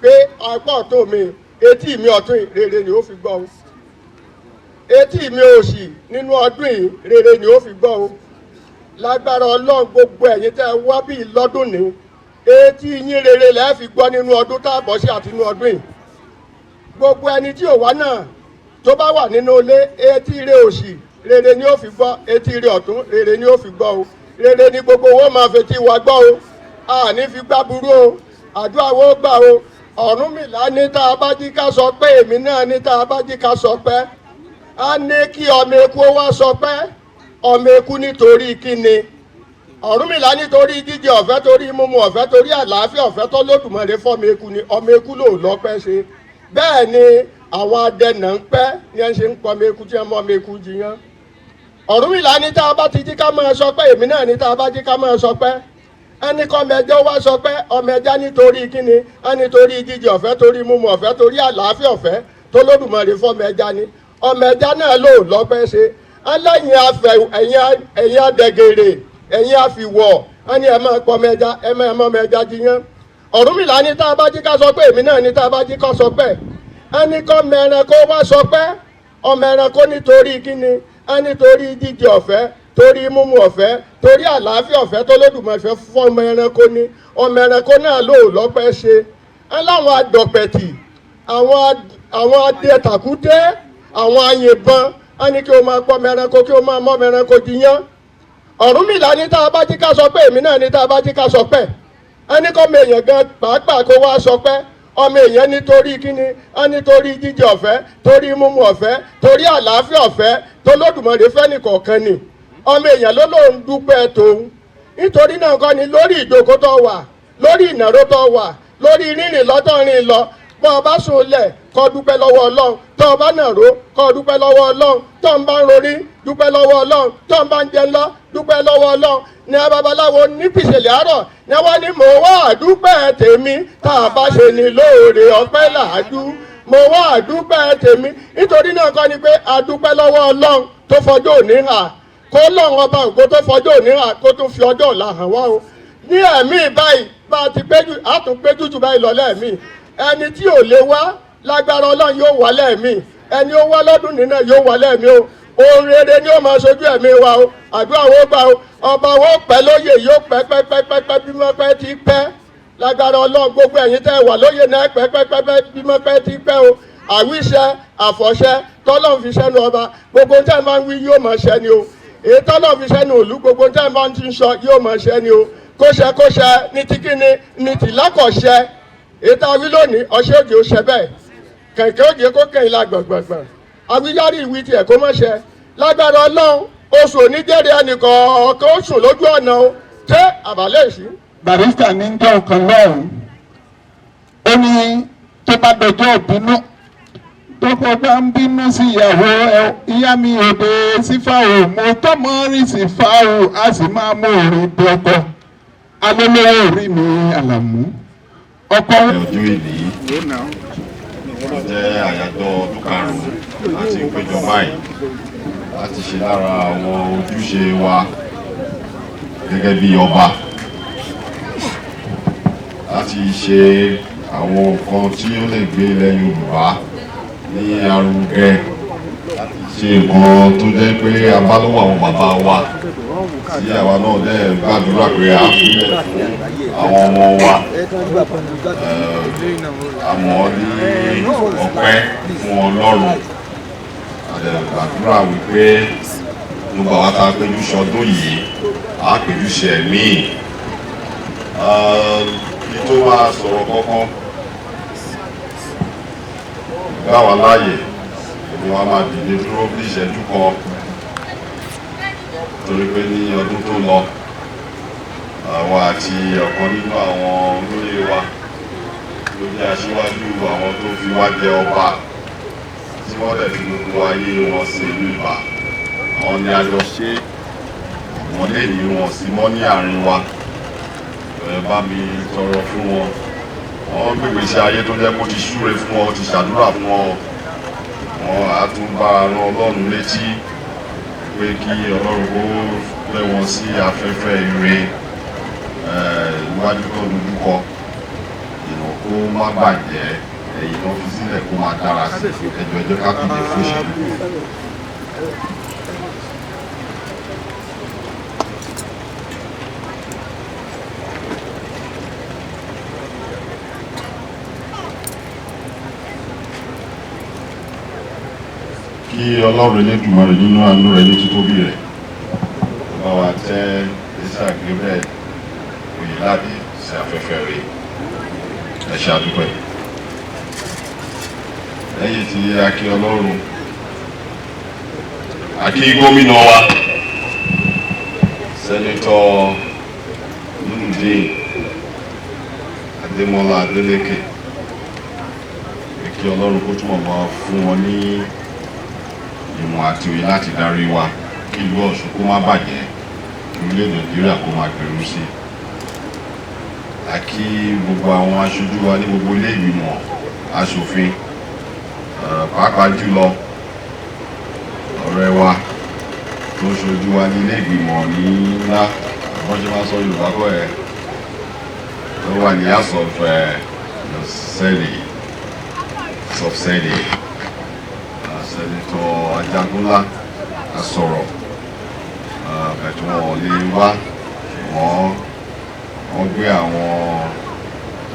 pé apá ọ̀tún mi, etí mi ọ̀tún yìí, rere ni ó fi gbọ́ o. Etí mi òsì nínú ọdún yìí, rere ni ó fi gbọ́ o. Lágbára Ọlọ́run, gbogbo ẹ̀yin tẹ́ ẹ wá bíi lọ́dún ní, etí yín rere lẹ́ẹ̀ fi gbọ́ nínú ọdún tá a bọ̀ sí àti nínú ọdún yìí. Gbogbo ẹni tí ò wá náà, tó bá wà nínú ilé, etí rẹ òsì, rere ni ó fi gbọ́. Etí rẹ ọ̀tún, rere ni ó fi gbọ́ o. Rere ni gbogbo owó máa fetí wa gbọ́ o. A ní fi gbá burú o. Àdúrà wo gbà o. Ọ̀rúnmìlà ní tá a bá jí ká sọ pé èmi náà ní tá a bá jí ká sọ pé a ní kí ọmọ eku ó wá sọ pé ọmọ eku nítorí kíni? Ọ̀rúnmìlà nítorí jíjẹ ọ̀fẹ́, torí mímu ọ̀fẹ́, torí àlàáfíà ọ̀fẹ́ tó lódùmarè fọ́mọ eku ni ọmọ eku lò lọ́pẹ́ ṣe. Bẹ́ẹ̀ ni àwọn adẹnà ń pẹ́ ní ẹ ṣe ń pọ ọmọ eku tí wọ́n mọ ọmọ eku jiyàn. Ọ̀rúnmìlà ní tá a bá ti jí ká máa sọ pé èmi náà ní tá a bá jí ká máa sọ pé ẹni kọ́ ọmọ ẹjọ́ wá sọ pé ọmọ ẹja nítorí kíni? Ẹni torí jíjẹ ọ̀fẹ́, torí mímu ọ̀fẹ́, torí àlàáfíà ọ̀fẹ́ tó lódùmarè fọ́mọ ẹja ni ọmọ ẹja náà lò lọ́pẹ́ ṣe. Ẹlẹ́yin afẹ, ẹ̀yin adẹ̀gẹ̀rẹ̀, ẹ̀yin àfiwọ̀, ẹni ẹ̀ máa pọ ọmọ ẹja, ẹ̀ máa mọ ọmọ ẹja jiyàn. Ọ̀rúnmìlà ní tá a bá jí ká sọ pé èmi náà ní tá a bá jí ká sọ pé ẹni kọ́ ọmọ ẹranko wá sọ pé ọmọ ẹranko nítorí kíni? Ẹni torí jíjẹ ọ̀fẹ́, torí mímu ọ̀fẹ́, torí àlàáfíà ọ̀fẹ́ tó lódùmarè fún ọmọ ẹranko ni ọmọ ẹranko náà lò lọ́pẹ́ ṣe. Ẹ láwọn adọ̀pẹ̀tì, àwọn adẹ́tàkúté, àwọn ayìnbọn, á ní kí o máa pọ́ mẹ́ranko, kí o máa mọ́ mẹ́ranko jiyàn. Ọ̀rúnmìlà ní tá a bá jí ká sọ pé èmi náà ní tá a bá jí ká sọ pé ẹni kọ́ ọmọ èèyàn gan pàápàá kó wá sọ pé ọmọ èèyàn nítorí kíni á, nítorí jíjẹ ọ̀fẹ́, torí mímu ọ̀fẹ́, torí àlàáfíà ọ̀fẹ́ tó lódùmarè fẹ́ nìkọ̀ọ̀kan ni ọmọ èèyàn ló lóun dúpẹ́ tòun. Nítorí náà kọ́ ni lórí ìjókòó tó wà, lórí ìnáró tó wà, lórí rírìn lọ́tọ̀ rìn lọ, bọ́ ọ bá sùn lẹ̀, kó dúpẹ́ lọ́wọ́ Ọlọ́run. Tó o bá nàró, kó dúpẹ́ lọ́wọ́ Ọlọ́run. Tó ń bá ń rorí, dúpẹ́ lọ́wọ́ Ọlọ́run. Tó ń bá ń jẹun lọ, dúpẹ́ lọ́wọ́ Ọlọ́run. Ní babaláwo ní pìṣẹ̀lẹ̀ àárọ̀ ní wọ́n ní mò ń wá àdúpẹ́ tèmi. Tá a bá ṣe ni lóore, ọpẹ́ làádú. Mo wá àdúpẹ́ tèmi. Nítorí náà kọ́ ni pé àdúpẹ́ lọ́wọ́ Ọlọ́run tó fọjọ́ òní hàn, kó lọ́run ọba ògo tó fọjọ́ òní hàn, kó tún fi ọjọ́ ọ̀la hàn wá o ní ẹ̀mí báyìí. Bá a ti péjú, a tún péjú jù báyìí lọ lẹ́ẹ̀mí. Ẹni tí ò lè wá, lágbára Ọlọ́run yóò wá lẹ́ẹ̀mí. Ẹni ó wá lọ́dún nínú yóò wá lẹ́ẹ̀mí o. Ohun rere ni ó máa ṣojú ẹ̀mí wa o. Àdúrà wo gbà o. Ọba wo pẹ́ lóye, yóò pẹ́ pẹ́ pẹ́ pẹ́ pẹ́ bí mọ́ pẹ́ ti pẹ́. Lágbára Ọlọ́run, gbogbo ẹ̀yin tẹ́ wà lóye náà pẹ́ pẹ́ pẹ́ pẹ́ bí mọ́ pẹ́ ti pẹ́ o. Àwíṣẹ àfọ̀ṣẹ tọ́lọ́run fi sẹ́nu ọba, gbogbo tẹ́ ẹ máa ń wí yóò máa ṣẹ ni o. Èyí tọ́lọ́run fi sẹ́nu òlú, gbogbo tẹ́ ẹ máa ń ti sọ yóò máa ṣẹ ni o. Kóṣẹ kóṣẹ ní ti kíni ní tìlákọ̀ṣẹ. Èyí tá a wí lónìí, ọṣẹ òjò ṣẹ bẹ́ẹ̀, kẹ̀kẹ́ òjò kó kẹ̀yìn la gbọ̀ngbọ̀ngbọ̀n, àwíyárí ìwí tiẹ̀ kó má ṣẹ. Lágbára Ọlọ́run, oṣù oníjẹ́rìí ẹnìkọ̀ọ̀kan ó sùn lójú ọ̀nà o. Ṣé àbálẹ̀ ìṣí. Barrister ní jọ́ kan lọ́hùn, ó ní tó bá dọjọ́ ìbínú, tọkọ bá ń bínú sí ìyàwó ẹ, ìyá mi òde sífàwò mo tọmọ rí sífàwò, a sì máa mú orin dọkọ alólówó orí mi àlàmú ọkọ. Ọjọ́ ìní jẹ́ àyájọ́ ọdún karùn-ún láti péjọ báyìí láti ṣe lára àwọn ojúṣe wa gẹ́gẹ́ bí ọba, láti ṣe àwọn nǹkan tí ó lè gbé ilẹ̀ Yorùbá ní arugẹ, láti ṣe nǹkan tó jẹ́ pé a bá lọ́wọ́ àwọn bàbá wa, tí àwa náà dẹ̀ gbàdúrà pé a fílẹ̀ fún àwọn ọmọ wa. Àmọ́ ní ọpẹ́ fún Ọlọ́run, a dẹ̀ gbàdúrà wípé gbogbo àwa tá a péjú ṣọdún yìí, a péjú ṣe ẹ̀mí. Kí tó máa sọ̀rọ̀ kankan, gbà wá láàyè ni wọ́n máa dìde dúró bí ìṣẹ́jú kan, torí pé ní ọdún tó lọ, àwa àti ọ̀kan nínú àwọn olóyè wa tó jẹ́ aṣíwájú àwọn tó fi wá jẹ ọba, tí wọ́n dẹ̀ fi gbogbo ayé wọn sí ìlú Ìbà, àwọn ni a jọ ṣe. Àwọn lè ní wọn sí mọ́ ní àárín wa. Ẹ bá mi tọrọ fún wọn. Wọ́n gbègbè sí ayé tó jẹ́ kó ti súre fún wọn, ti ṣàdúrà fún wọn. Wọn á tún bá rán Ọlọ́run létí pé kí Ọlọ́run kó fẹ́ wọn sí afẹ́fẹ́ ire. Iwájú tó dojú kọ ìnà kó má bàjẹ́, ẹ̀yìn tó fi sílẹ̀ kó máa dára sí. Ẹjọ́ ẹjọ́ ká kìdè fún ìṣẹ́jú. Kí Ọlọ́run Elédùmarè nínú àánú rẹ̀, ní títóbi rẹ̀, kó bá wa tẹ́ Isa Gabriel Oyèládé sí afẹ́fẹ́ rẹ̀. Ẹ ṣe, àdúpẹ́. Lẹ́yìn tí a kí Ọlọ́run, a kí gómìnà wa, Senator Nurudeen Adémọ́lá Adélékè, pé kí Ọlọ́run kó túmọ̀ máa fún wọn ní ìmọ̀ àti òye láti darí wa, kí ìlú Ọ̀ṣun kó má bàjẹ́, kí orílẹ̀-èdè Nàìjíríà kó máa gbèrú sí i. A kí gbogbo àwọn aṣojú wa ní gbogbo ilé ìgbìmọ̀ aṣòfin, pàápàá jùlọ ọ̀rẹ́ wa tó ń ṣojú wa ní ilé ìgbìmọ̀ ní ńlá, wọ́n ṣe máa ń sọ Yorùbá kọ́ ẹ̀, tó wà ní House of Senate, Senator Ajagunla. A sọ̀rọ̀ bẹ̀tẹ̀, wọn ò lè wá, ṣùgbọ́n wọ́n gbé àwọn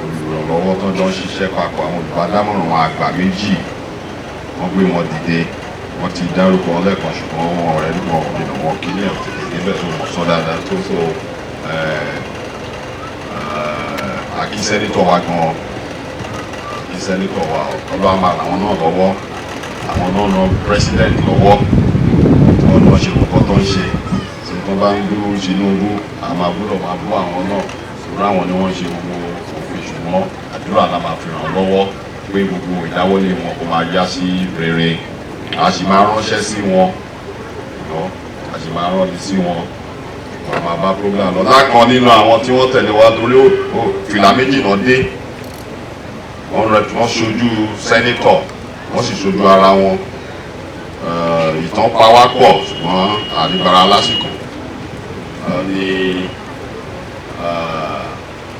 Olùrànlọ́wọ́ tó jọ ń ṣiṣẹ́ papọ̀, àwọn olùbádámọ̀ràn wọn àgbà méjì, wọ́n gbé wọn dìde. Wọ́n ti dárúkọ wọn lẹ́ẹ̀kan, ṣùgbọ́n wọn ọ̀rẹ́ wọn nínú wọn kí ní ẹ̀ tètè débẹ̀ tó wọ́n sọ dáadáa tó so. A kí senator wa gan, kí senator wa. Ọlọ́run máa ràn àwọn náà lọ́wọ́, àwọn náà ràn president lọ́wọ́ tí wọ́n lọ́ ṣe kókó tó ń ṣe. Tí wọ́n bá ń bú Tinubu, a máa gbọ́dọ̀ máa bú àwọn náà lórí àwọn ni wọ́n ń ṣe gbogbo òfin, ṣùgbọ́n àdúrà la máa fi ràn lọ́wọ́ pé gbogbo ìdáwọ́lé wọn kó máa yá sí rere. A sì máa ránṣẹ́ sí wọn lọ, a sì máa ránṣẹ́ sí wọn, wọ́n máa bá program lọ. Lákan nínú àwọn tí wọ́n tẹ̀lé wa, torí fìlà méjì náà dé, wọ́n ṣojú senator, wọ́n sì ṣojú ara wọn. Ìtàn pa wá pọ̀, ṣùgbọ́n àdìgbàrà lásìkò ní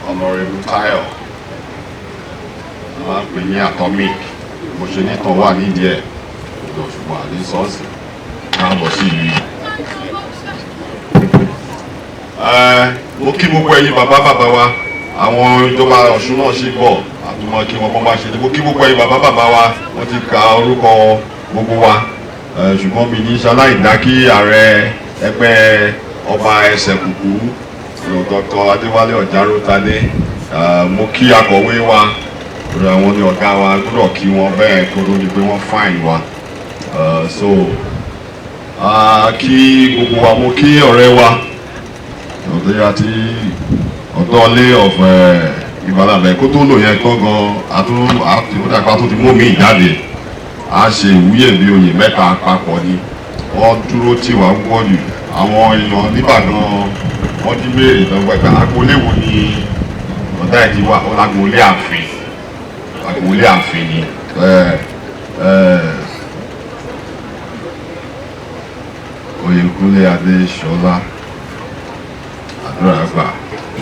Honourable Tayo, wọ́n máa ń pè ní Atomic. Mo ṣe nítàn wà nídìí ẹ̀ lọ, ṣùgbọ́n àní sọ́ọ̀sì. Káàbọ̀ sí ìlú yìí. Mo kí gbogbo ẹ̀yin bàbá bàbá wa. Àwọn ìjọba Ọ̀ṣun náà ṣì bọ̀, àtúmọ̀ kí wọn bọ́ bá ṣe. Mo kí gbogbo ẹ̀yin bàbá bàbá wa. Wọ́n ti ka orúkọ gbogbo wa, ṣùgbọ́n mi ní ṣaláìdá kí ààrẹ ẹgbẹ́ ọba ẹsẹ̀ kùkú, Dr. Adéwálé Ọ̀járótadé. Mo kí akọ̀wé wa, lórí àwọn ní ọ̀gá wa, gbọ́dọ̀ kí wọn bẹ́ẹ̀ kó tó di pé wọ́n fine wa. So kí gbogbo wa, mo kí ọ̀rẹ́ wa ọ̀dọ́ àti ọ̀dọ́lé of Ìbàdàn kó tó lò yẹn tán gan, àtúndàpá tó ti mú mi jáde. A ṣe ìwúyè bí oyè mẹ́ta papọ̀ ni. Wọ́n dúró tì wá púpọ̀ jù. Àwọn èèyàn nìbàdàn, wọ́n ti béèrè lọ́gbà ìgbà, agboolé wo ni ọ̀dà ẹ̀ ti wà? Ó lágboolé ààfin, agboolé ààfin ni. Oyèkúnlé Adéṣọlá, àdúrà gbà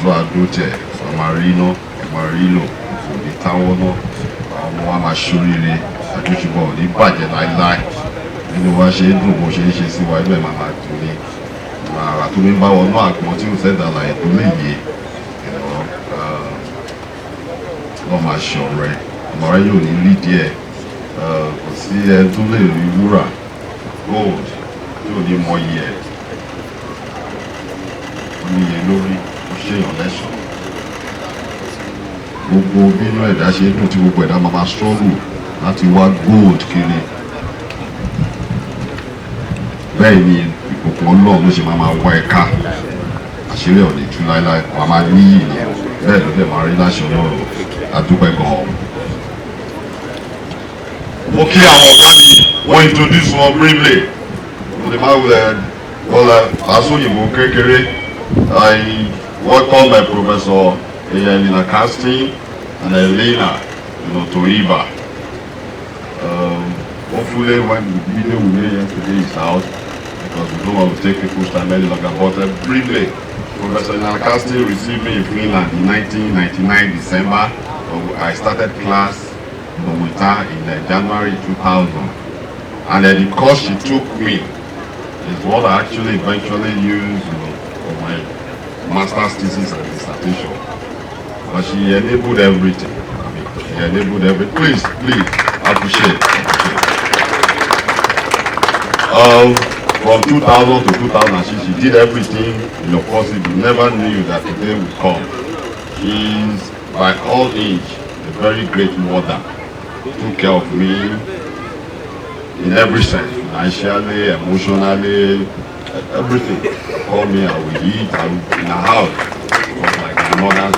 lọ, àdó tẹ ẹ, máa rí iná, ẹ máa rí lò, kò ní táwọ́ náà. Àwọn ọmọ wa máa ṣoríire, àjọṣepọ̀ ò ní bàjẹ́ láíláí. Nínú wa ṣe é dùn, bó ṣe é ṣe sí wa, inú ẹ̀ máa máa dùn ní àrà tó ní bá wọnú àgbọn tí ò sẹ́dá àlàyé tó lè yé lọ́ máa ṣe ọ̀rẹ́ ọmọ rẹ yóò ní rí díẹ̀. Kò sí ẹni tó lè rí wúrà, gold, tí ò ní mọ iye ẹ̀. Ó níye lórí, ó ṣèyàn lẹ́sọ̀ọ́. Gbogbo bínú ẹ̀dá ṣe é dùn tí gbogbo ẹ̀dá máa máa struggle láti wá gold kiri, bẹ́ẹ̀ ni ìbùkún Ọlọ́run ló ṣe máa máa wá ẹ̀ka. Àṣírí ò ní tú láéláé, wàá máa níyì ni. Bẹ́ẹ̀ ló dẹ̀ máa rí láṣẹ Ọlọ́run. Àdúpẹ́ gan-an. Mo kí àwọn ọ̀gá mi, wọ́n introduce wọn briefly. Mo lè má wulẹ̀ wọlé aṣọ́yìnbó kékeré. I welcome my Professor Elena Casting and Elena to Iba. Hopefully when the video we made yesterday is out, because we don't want to take people's time any longer, but briefly, Professor Elena Casting received me in Finland in 1999 December. I started class with her in January 2000. And the course she took me is what I actually eventually used for my master's thesis and dissertation. But she enabled everything. I mean, she enabled everything. Please, please, appreciate. Appreciate. From 2000 to 2006, she did everything possible. Never knew that today would come. She's, by all age, a very great mother. Took care of me in every sense, financially, emotionally, everything. Call me, I will eat, I will in her house. It was like my mother's.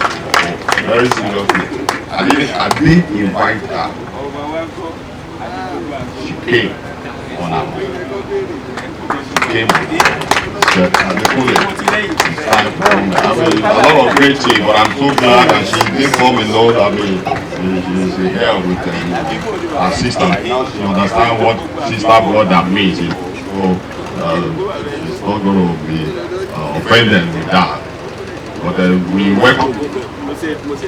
Very seriously. I didn't invite her. She came on her own. She came on her own. Said, "Adekunle, it's time for me." I mean, a lot of great things, but I'm so glad that she didn't come alone. I mean, she's here with her sister. She understands what sister brother means. So she's not going to be offended with that. But we welcome.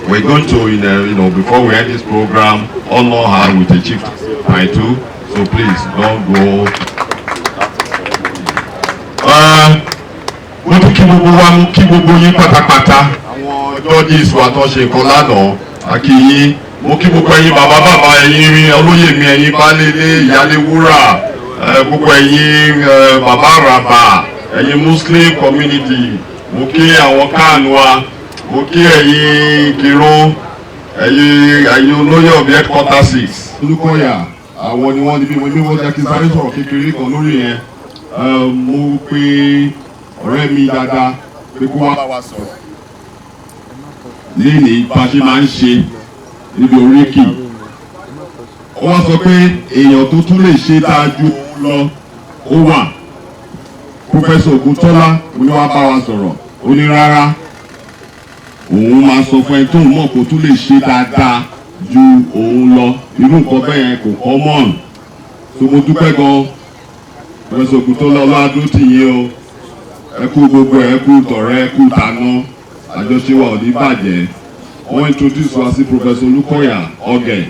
We're going to, before we end this program, honor her with a chief title. So please don't go. Mo tún kí gbogbo wa, mú kí gbogbo yín pátápátá. Àwọn judges wa tó ṣe nǹkan lánàá. A kí yín. Mo kí gbogbo ẹ̀yin bàbá bàbá, ẹ̀yin olóyè mi, ẹ̀yin baálé ilé, ìyálé wúrà, gbogbo ẹ̀yin bàbá àràbà, ẹ̀yin Muslim community. Mo kí àwọn CAN wa, mo kí ẹ̀yin Kírun, ẹ̀yin olóyè of the headquarter six. Olúkọ̀yà, àwọn ni wọ́n ní bí mo ní wọ́n jẹ́ kí n sáré sọ̀rọ̀ kékeré kan lórí yẹn. Mo pe ọ̀rẹ́ mi dáadáa pé kó wá bá wa sọ̀rọ̀ lénìí, bá a ṣe máa ń ṣe níbi oríkì. Ó wá sọ pé èèyàn tó tún lè ṣe dáa ju òun lọ ó wà, Professor Ògúntọ́lá. Mo ní wá bá wa sọ̀rọ̀. Ó ní rárá, òun máa sọ fún ẹni tóun mọ̀ kó tún lè ṣe dáadáa ju òun lọ. Irú nǹkan bẹ́ẹ̀ yẹn kò common, so mo dúpẹ́ gan. Professor Ògúntọ́lá, ọlọ́dún tì yín o. Ẹ kú gbogbo ẹ, kú tọ̀rẹ́, ẹ kú tàná. Àjọṣe wa ò ní bàjẹ́. Wọ́n introduce wa sí Professor Olúkọ̀yà Ọ̀gẹ̀,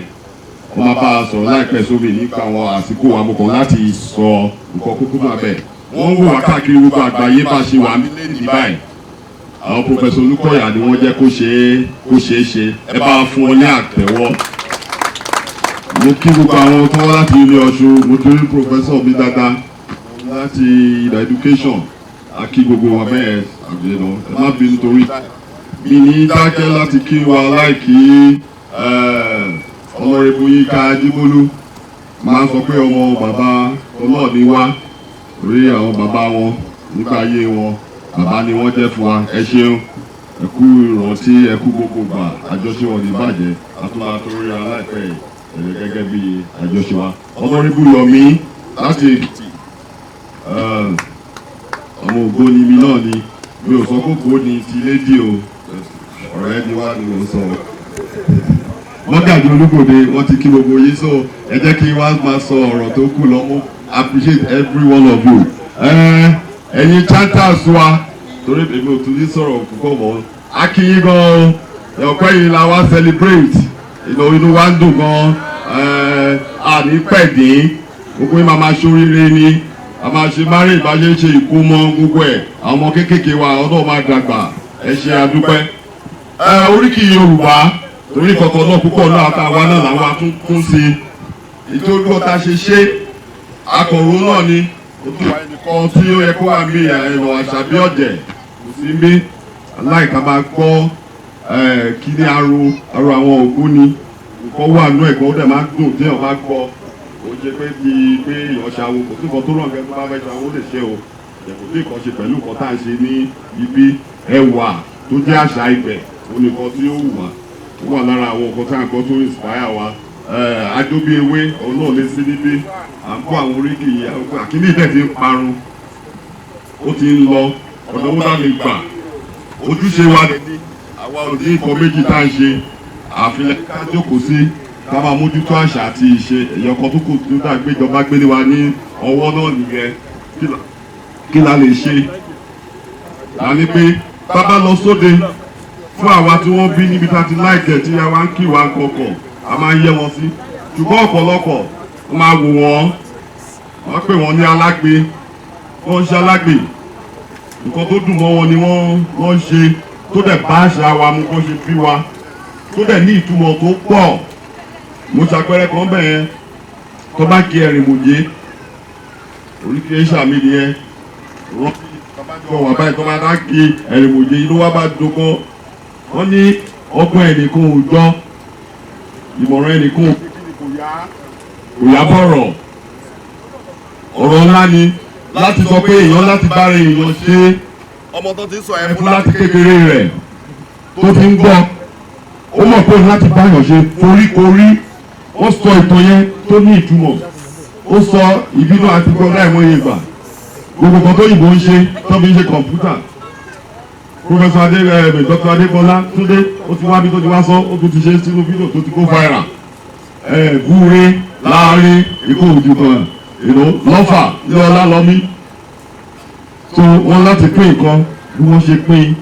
wọ́n máa bá a sọ̀rọ̀ láìpẹ́ sómi nípa àwọn àsìkò àmukàn láti sọ nǹkan kúkú náà bẹ́ẹ̀. Wọ́n ń wò wá káàkiri gbogbo àgbáyé bá a ṣe wà nílé ní báyìí. Àwọn Professor Olúkọ̀yà ni wọ́n jẹ́ kó ṣeé ṣe. Ẹ bá a fún wọn ní àtẹ́wọ́. Mo kí gbogbo àwọn tó wá láti ilé Ọ̀ṣun. Mo torí professor mi dáadáa láti ìdá education. A kí gbogbo wa bẹ́ẹ̀. Àgbẹ̀nà, ẹ má bínú torí mi ní dákẹ́ láti kí wa láìkí Honourable Yínká Ajíbólú. Máa ń sọ pé ọmọ bàbá ọlọ́ọ̀ni wá orí àwọn bàbá wọn nígbà ayé wọn, bàbá ni wọ́n jẹ́ fún wa. Ẹ ṣeun, ẹ kú ìrántí, ẹ kú gbogbo gbà. Àjọṣe wọn ní bàjẹ́. Àtúntò tó rí ara láìpẹ́ yìí gẹ́gẹ́ bí àjọṣe wa. Honourable Yomi láti Èkìtì, ọmọ ògbóni mi náà ni. Mi ò sọ kókó ni ti lédè o, ọ̀rẹ́ ni wá ni mo sọ. Mọ́gàjì Olúkòde, wọ́n ti kí gbogbo yín, so ẹ jẹ́ kí wá máa sọ ọ̀rọ̀ tó kù lọ́mú. Appreciate every one of you. Ẹ̀yin chanters wa, torí èmi ò tún ní sọ̀rọ̀ púpọ̀ mọ́, a kí yín gan-an. Ọ̀pẹ́ yìí la wá celebrate. Inú wa ń dùn gan-an. Àní pẹ̀dín, gbogbo yín máa ma ṣoríire ni. A máa ṣe marriage, bá ṣe ń ṣe ìkómọ, gbogbo ẹ̀, àwọn ọmọ kéékèèké wa, àwọn náà máa dàgbà. Ẹ ṣe, àdúpẹ́. Oríkì Yorùbá, torí kọ̀ọ̀kan náà púpọ̀ náà àtàwa náà làwọn atúnkún sí i ìtòjú ọ̀tá ṣe ṣe akọ̀rò náà ni. Ó tún wà ẹnìkan tí ó yẹ kó wà mí, ẹ̀rọ àṣàbí ọ̀jẹ̀ kò sí mí aláìka máa gbọ́ kí ní aro aro àwọn ògún ni nǹkan wà nú ẹ̀gbọ́n, ó dẹ̀ máa ń dùn tí èèyàn bá gbọ́. Ó ṣe pé bíi pé èèyàn ṣàwo, kò sí nǹkan tó ràn kẹ́ tó bá fẹ́ ṣàwo, ó lè ṣe o. Kò sí nǹkan ṣe pẹ̀lú nǹkan tá à ń ṣe ní ibi. Ẹwà tó jẹ́ àṣà ibẹ̀, ó nìkan tí ó wù wá, ó wà lára àwọn nǹkan tá à ń gbọ́ tó inspire wa. Adóbíewé, òun náà lè sí níbí. À ń kó àwọn oríkì yìí, àkíní ìdẹ̀ ti ń parun, ó ti ń lọ. Ọ̀nà owó náà lè gbà, ojúṣe wa lè ní. Àwa ò ní nǹkan méjì tá à ń ṣe àfilẹ̀ ká jókòó sí ká máa mójútó àṣà àti ìṣe. Èèyàn kan tó kù tó dà gbéjọba gbélé wa ní ọwọ́ náà nìyẹn. Kí la lè ṣe? La ní pé bábá lọ sóde fún àwa tí wọ́n bí níbi tá a ti láìkẹ̀ tí àwa ń kí wa kọ̀ọ̀kan, a máa ń yẹ wọn sí. Ṣùgbọ́n ọ̀pọ̀lọpọ̀ wọ́n máa wò wọ́n, wọ́n pè wọ́n ní alágbe. Wọ́n ń ṣe alágbe. Nǹkan tó dùn mọ́ wọn ni wọ́n ń ṣe, tó dẹ̀ bá àṣà wa mu, bó ṣe bí wa, tó dẹ̀ ní ìtumọ̀ tó pọ̀. Mo ṣàpẹẹrẹ kan bẹ́ẹ̀ yẹn. Tó bá kí ẹ̀rìn mòjé, oríkèé sàmì nìyẹn. Rántí tó wà báyìí, tó bá dá kí ẹ̀rìn mòjé, inú wa bá dùn gan. Wọ́n ní ọgbọ́n ẹnìkan ò jọ, ìmọ̀ràn ẹnìkan kò yá bọ̀rọ̀. Ọ̀rọ̀ ńlá ni láti sọ pé èèyàn láti bára èèyàn ṣe. Ọmọ tó ti ń sọ ẹ̀fún láti kékeré rẹ̀ tó ti ń gbọ́, ó mọ̀ pé láti báyọ̀ ṣe foríkorí. Ó sọ ìtàn yẹn tó ní ìtumọ̀, ó sọ ìbínú àti gbọ́ láìmọye ìgbà. Gbogbo kan tó yìnbó ń ṣe, tó fi ń ṣe kọ̀ǹpútà, Professor Adé ẹ Dr. Adébọlá Túndé, ó ti wá bí tó ti wá sọ, ó tún ti ṣe sínú fídíò tó ti kó viral. Ẹ gúre láàrin ikú òjò kan ìlú lọ́fà ní ọlá lọ́mí tó wọ́n láti pín nǹkan bí wọ́n ṣe pín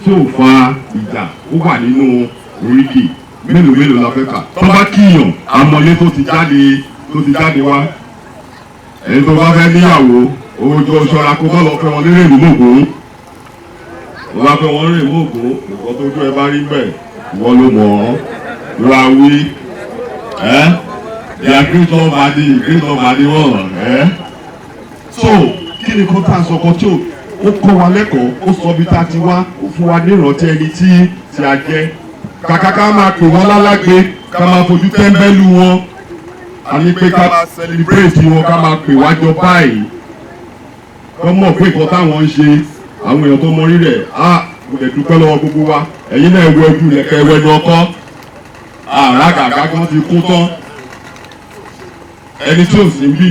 tí ò fa ìjà, ó wà nínú oríkì. Mélòó mélòó la fẹ́ kà? Tó bá kíyàn, àmọ̀lé tó ti jáde wá. Ẹni tó bá fẹ́ níyàwó, ojú ṣọ́ra kó má lọ fẹ́ wọn lérè ìlú mọ̀gbọ́n. Wọ́n bá fẹ́ wọn lérè ìlú mọ̀gbọ́n, nǹkan tó ojú ẹ bá rí bẹ́ẹ̀, ìwọ ló mọ̀ ọ́. Rawi, eh? They are great love adi, great love adi wọ́n, eh? So kí ni kó tá a sọ kan tí ó kọ́ wa lẹ́kọ̀ọ́, ó sọ bí tá a ti wá, ó fún wa ní ìrántí ẹni tí a jẹ́. Kàkà ká máa pè wọ́n lálágbe, ká máa fojú tẹ́ńbẹ́lú wọn, a ní pé ká máa celebrate wọn, ká máa pè wá jọ báyìí. Kọ́ mọ̀ pé nǹkan táwọn ń ṣe, àwọn èèyàn tó mọ rírẹ̀, á mo lè dúpẹ́ lọ́wọ́ gbogbo wa. Ẹ̀yin náà wẹ ojú lẹ̀kẹ́ wẹnu ọkọ́, àrà gàgà kan ti kún tán. Ẹni tí ò sí bí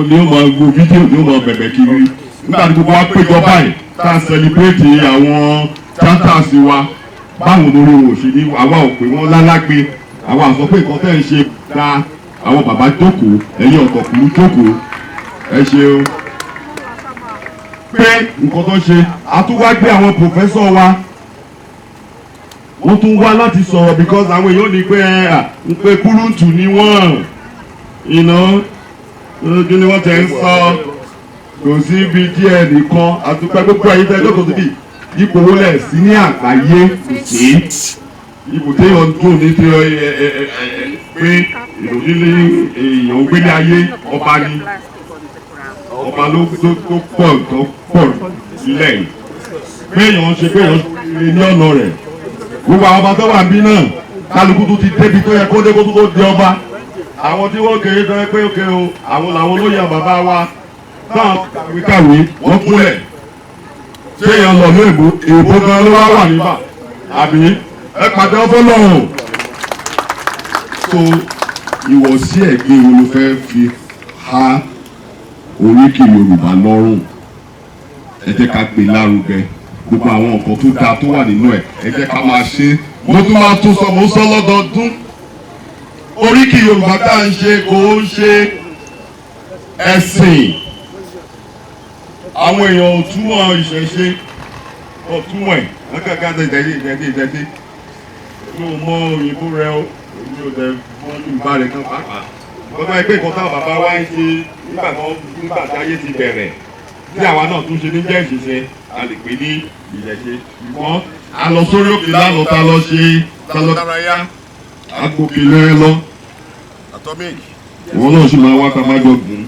ni ó máa wo fídíò, ni ó máa bẹ̀bẹ̀ kiri. Nígbà tí gbogbo wa péjọ báyìí tá a celebrate àwọn chanters wa, báwo lórí wọn ò ṣe ní àwa ò pè wọ́n lálágbe, àwa sọ pé nǹkan tẹ́ ń ṣe da. Àwọn bàbá jókòó, ẹ̀yin ọ̀tọ̀kùlú jókòó, ẹ ṣeun pé nǹkan tó ṣe. A tún wá gbé àwọn professor wa, wọ́n tún wá láti sọ̀rọ̀, because àwọn èèyàn ní pé ẹ ń pé kúrúǹtù ni wọ́n iná kí ni wọ́n tẹ̀ ń sọ, kò sí ibi díẹ̀ nìkan. Àtúpẹ́ gbogbo ẹ̀yin tẹ́ jókòó síbi, ipò wo lẹ̀ sí ní àgbáyé? Kò sí ipò téèyàn ń dùn ní ti ẹ ẹ ẹ pé ìròyìn ní èèyàn ń gbélé ayé. Ọba ni ọba ló tó pọ̀ tó pọ̀ sílẹ̀ yìí pé èèyàn ń ṣe, pé èèyàn ń ní ọ̀nà rẹ̀. Gbogbo àwọn ọba tó wà níbí náà, kálukú tó ti débi tó yẹ kó dé kó tó di ọba. Àwọn tí wọ́n kéré tó yẹ pé òkè o, àwọn làwọn olóyè bàbá wa táwọn kàwé kàwé, wọ́n kúnlẹ̀. Ṣé èèyàn lọ ní èbó èbó gan ló wá wà níbà àbí ẹ pàdé ọfọlọ́hùn so ìwọ̀sí ẹ̀gbin wo ló fẹ́ fi há oríkì Yorùbá lọ́rùn? Ẹ jẹ́ ká gbé lárugẹ. Gbogbo àwọn nǹkan tó dáa tó wà nínú ẹ̀, ẹ jẹ́ ká máa ṣe é. Mo tún máa tún sọ, mo ń sọ lọ́dọọdún, oríkì Yorùbá tá à ń ṣe kò ń ṣe ẹ̀sìn. Àwọn èèyàn ò túmọ̀ ìṣẹ̀ṣe, ò túmọ̀ ẹ̀ lọ́kàkà. Ìṣẹ̀ṣe, ìṣẹ̀ṣe, ìṣẹ̀ṣe, mi ò mọ òyìnbó rẹ o, mi ò dẹ̀ mọ Yorùbá rẹ kan pàápàá. Bọ́dọ̀ ẹgbẹ́ nǹkan táwọn bàbá wa ń ṣe nígbà tí ayé ti bẹ̀rẹ̀, tí àwa náà tún ṣe ní jẹ́ ìṣẹ̀ṣe, a lè pè ní ìṣẹ̀ṣe. Ṣùgbọ́n a lọ sórí òkè lánàá, tá a lọ ṣe, tá a lọ dárayá, a gòkè lẹ́rẹ́ lọ. Atomic. Ìwọ náà sì máa wá ká má jọ gùn.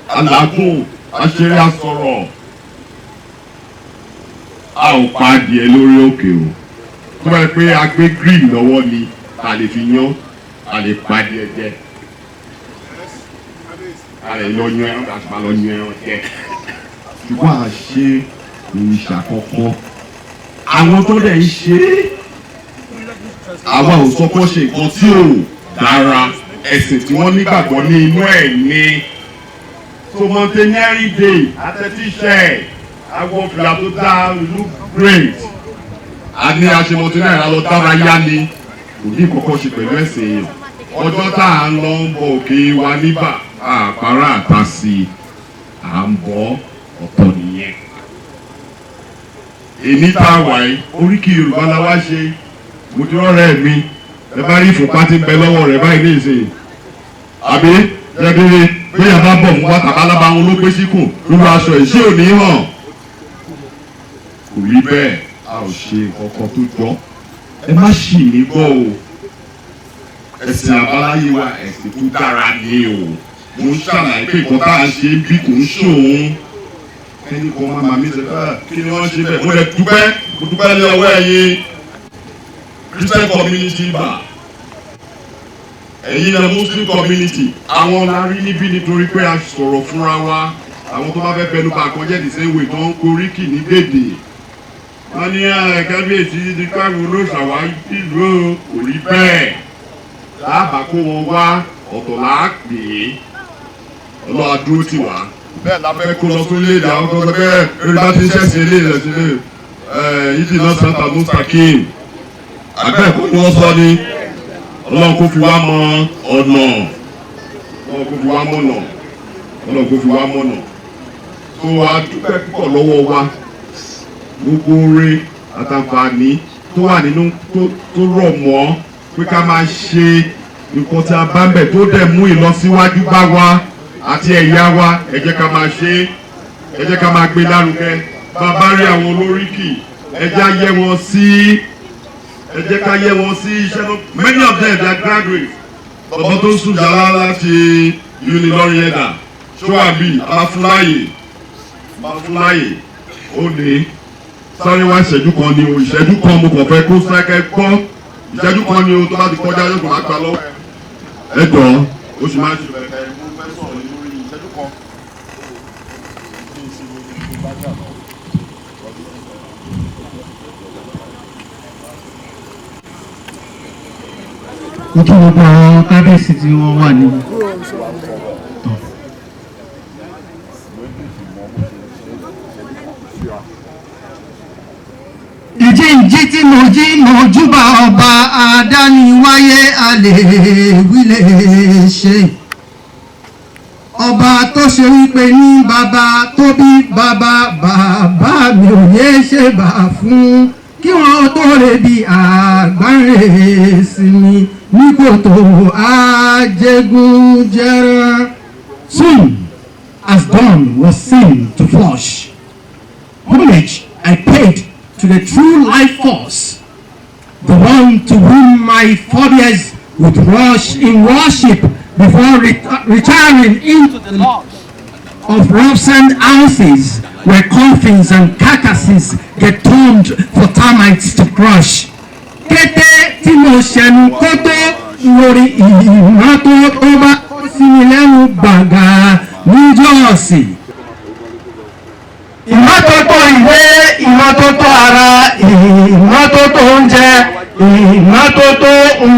Alágùn aṣeré, asọ̀rọ̀, a ò pa adìẹ lórí òkè o. Tó bá yẹ pé a gbé grill lọ́wọ́ ni a lè fi yán, a lè pa adìẹ jẹ, a lè lọ yan ẹran, a sì máa lọ yan ẹran jẹ, ṣùgbọ́n a ṣe òrìṣà kọ̀ọ̀kan. Àwọn tó dẹ̀ ń ṣe é, àwa ò sọ pé ṣe nǹkan tí ò dára. Ẹ̀sìn tí wọ́n nígbàgbọ́ ní inú ẹ̀ ni. So mountaineering day, atẹ́tíṣẹ́ àwọn fìlà tó dáa, look great. A ní a ṣe mountaineering, a lọ dárayá ni, kò ní kọ́kọ́ ṣe pẹ̀lú ẹ̀sìn èèyàn. Ọjọ́ tá à ń lọ ń bọ òkè wa níbà, àpárá àtàsí à ń bọ́ ọ̀tọ̀ nìyẹn. Èmi tá a wà yìí, oríkì Yorùbá la wá ṣe. Mo ti rọ́ọ̀rẹ́ mi, ẹ bá rí ìfúnpá tí ń bẹ lọ́wọ́ rẹ̀ báyìí ní ìsìn, àbí jẹ́bírí bóyá bá bọ̀ fún wa tàbálábá wọn ló gbé síkùn nínú aṣọ ìṣe òní hàn. Kò rí bẹ́ẹ̀, a ò ṣe nǹkan tó jọ. Ẹ má ṣì mí gbọ́ o, ẹ̀sìn àbáláyé wa, ẹ̀sìn tó dára ni o. Mo ń ṣàlàyé pé nǹkan tá à ń ṣe bí kò ń ṣòun ẹnì kan máa màmí ṣe kí ni wọ́n ṣe bẹ́ẹ̀. Mo lè dúpẹ́, mo dúpẹ́ lé ọwọ́ ẹ̀yin Christian community bá, ẹ̀yin na Muslim community, àwọn la rí níbí nítorí pé a sọ̀rọ̀ fúnra wa. Àwọn tó bá fẹ́ fẹnu bá kan jẹ́, the same way tó ń koríkì ní dèdè, wọ́n ní kábíyèsí ní káwọn olóòṣà wá ìlú o, kò rí bẹ́ẹ̀. Láàbà kó wọn wá ọ̀tọ̀ là á pè é. Ọlọ́wà dúró tì wá. Bẹ́ẹ̀ la fẹ́ kó lọ sórí èdè àwọn kan sọ pé lórí bá ti ń ṣẹ̀sìn ilé rẹ̀ sílé ìdí náà santa mustakim àbẹ́ ẹ̀kọ́ ni wọ́n sọ ni. Ọlọ́run kó fi wá mọ ọ̀nà, Ọlọ́run kó fi wá mọ̀nà, Ọlọ́run kó fi wá mọ̀nà. Tó a dúpẹ́ púpọ̀ lọ́wọ́ wa. Gbogbo oore àtàǹfààní tó wà nínú tó rọ̀ mọ́ pé ká máa ṣe nǹkan tí a bá ń bẹ̀ tó dẹ̀ mú ìlọsíwájú bá wa àti ẹ̀yà wa, ẹ jẹ́ ká máa ṣe é, ẹ jẹ́ ká máa gbé lárugẹ. Bàbá rí àwọn olóríkì, ẹ jẹ́ á yẹ wọn sí. Ẹ jẹ́ ká yẹ wọn sí iṣẹ́ tó. Many of them, they are graduates. Bàbá tó ń sùn jàlá láti Unilorin ẹ̀dà ṣọ́wàbí Abáfúláyè, Abáfúláyè, ó ní sáré wá. Ìṣẹ́jú kan ni o, ìṣẹ́jú kan. Mo kàn fẹ́ kó sákẹ́ gbọ́ ìṣẹ́jú kan ni o. Tó bá ti kọjá, yóò kàn á gbà lọ́wọ́. Ẹ jọ̀ọ́, ó sì máa ń ṣe bẹ̀rẹ̀. Mo fẹ́ sọ̀rọ̀ lórí ìṣẹ́jú kan. Mo kí gbogbo àwọn kábíyèsí tí wọ́n wà níbí. Tọ́. Ìjíǹjí tí mo jí, mo júbà ọba adániwáyé, alẹ́ wí lè ṣe, ọba tó ṣe wípé ní bàbá tó bí bàbá bàbá mi ò yé ṣe bà fún kí wọ́n tó lè bí àgbáre sí mi ní kòtò ajégúnjẹrán. Soon as dawn was seen to flush, homage I paid to the true life force, the one to whom my forebears would rush in worship before retiring into the lodge of roughs and houses where coffins and carcasses get turned for termites to crush. Kété tí mo ṣẹnu kótó lórí ìmọ́tótó bá kó sí mi lẹ́nu gbàgà níjọ́ọ̀sì. Ìmọ́tótó ìwé, ìmọ́tótó ara, ìmọ́tótó oúnjẹ, ìmọ́tótó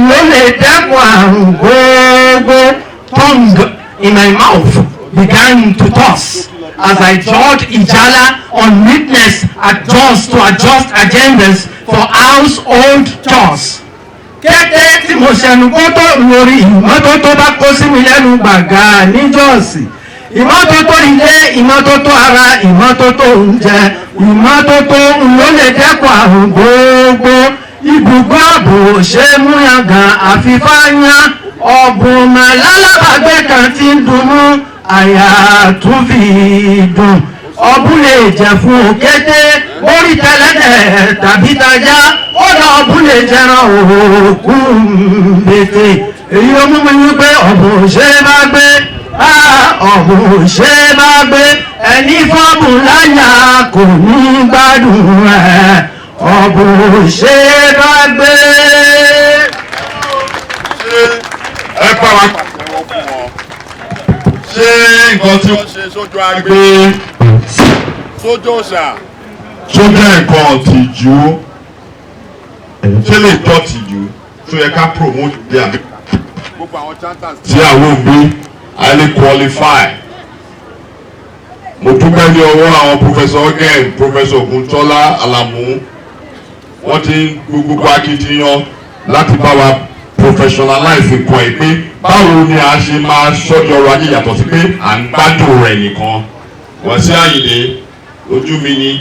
ló lè dẹ́kun àrùn gbogbo. Tongue in my mouth began to toss as I jawed Ijala on neatness, adjust to adjust agendas for household chores. Kété tí mo ṣẹnu kótó lórí ìmọ́tótó bá kó sí mi lẹ́nu gbàgà níjọ́sì. Ìmọ́tótó ilé, ìmọ́tótó ara, ìmọ́tótó oúnjẹ, ìmọ́tótó ló lè dẹ́kun àrùn gbogbo. Ibùgbé ààbò ṣe mú yangàn àfifáyán ọ̀bùn màlálábàgbé kan tí ń dunnú àyà tún fi dùn. Ọ̀bùn lè jẹ fún òkété orí tẹlẹ́dẹ̀ tàbí tajá, kódà ọ̀bùn lè jẹran òkú mbètè. Èyí ló mú mi wípé ọ̀bùn ṣe bá gbé, ọ̀bùn ṣe bá gbé. Ẹni fọ́bùn láyà kò ní gbádùn ẹ̀. Ọ̀bùn ṣe bá gbé. Ẹ bá wa pàtẹ́wọ́ fún wọn. Ṣé nǹkan tí wọ́n ṣe sójú agbe, sójú ọ̀sà, ṣó jẹ́ nǹkan ọ̀tìjú? Ṣé lè tọ́ tìjú tó yẹ ká promote bí àbí? Gbogbo àwọn chanters tí àwọn òbí highly qualified. Mo dúpẹ́ ní ọwọ́ àwọn Professor Ogen, Professor Oguntola Alamu. Wọ́n ti ń gbogbo akitiyan láti bá wa professionalize nǹkan ẹ̀ pé báwo ni a ṣe máa ṣọ́jọ́ ọrọ̀ ajé yàtọ̀ sí pé à ń gbádùn rẹ̀ nìkan. Wàsíù Àyìndé ojú mi ni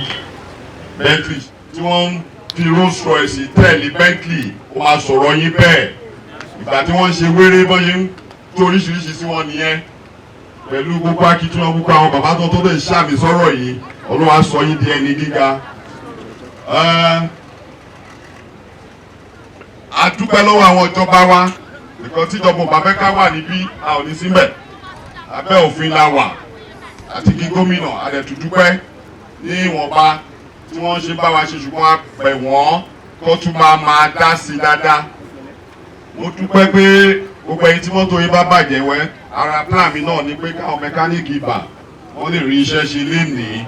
Bentley tí wọ́n ń fi Rolls Royce tẹ̀lé Bentley, ó máa sọ̀rọ̀ yín bẹ́ẹ̀. Ìgbà tí wọ́n ń ṣe wéré, bọ́n ṣe ń tó oríṣiríṣi sí wọn nìyẹn. Pẹ̀lú gbogbo akitiyan gbogbo àwọn bàbá tó tó lè ṣàmì sọ̀rọ̀ yìí, Ọlọ́run á sọ yín di ẹni gíga. A dúpẹ́ lọ́wọ́ àwọn ìjọba wa nìkan. Tíjọba ò bá fẹ́ ká wà níbí, a ò ní síbẹ̀. Abẹ́ òfin la wà àti kí gómìnà adẹ̀tú dúpẹ́ ní ìwọ̀nba tí wọ́n ṣe bá wa ṣe, ṣùgbọ́n a pẹ̀ wọ́n kó tún máa dá sí i dáadáa. Mo dúpẹ́ pé gbogbo ẹyin tí mọ́tò yín bá bàjẹ́ wẹ́, ara plan mi náà ni pé káwọn mẹkáníìkì ibà wọ́n lè rí iṣẹ́ ṣe lénìí,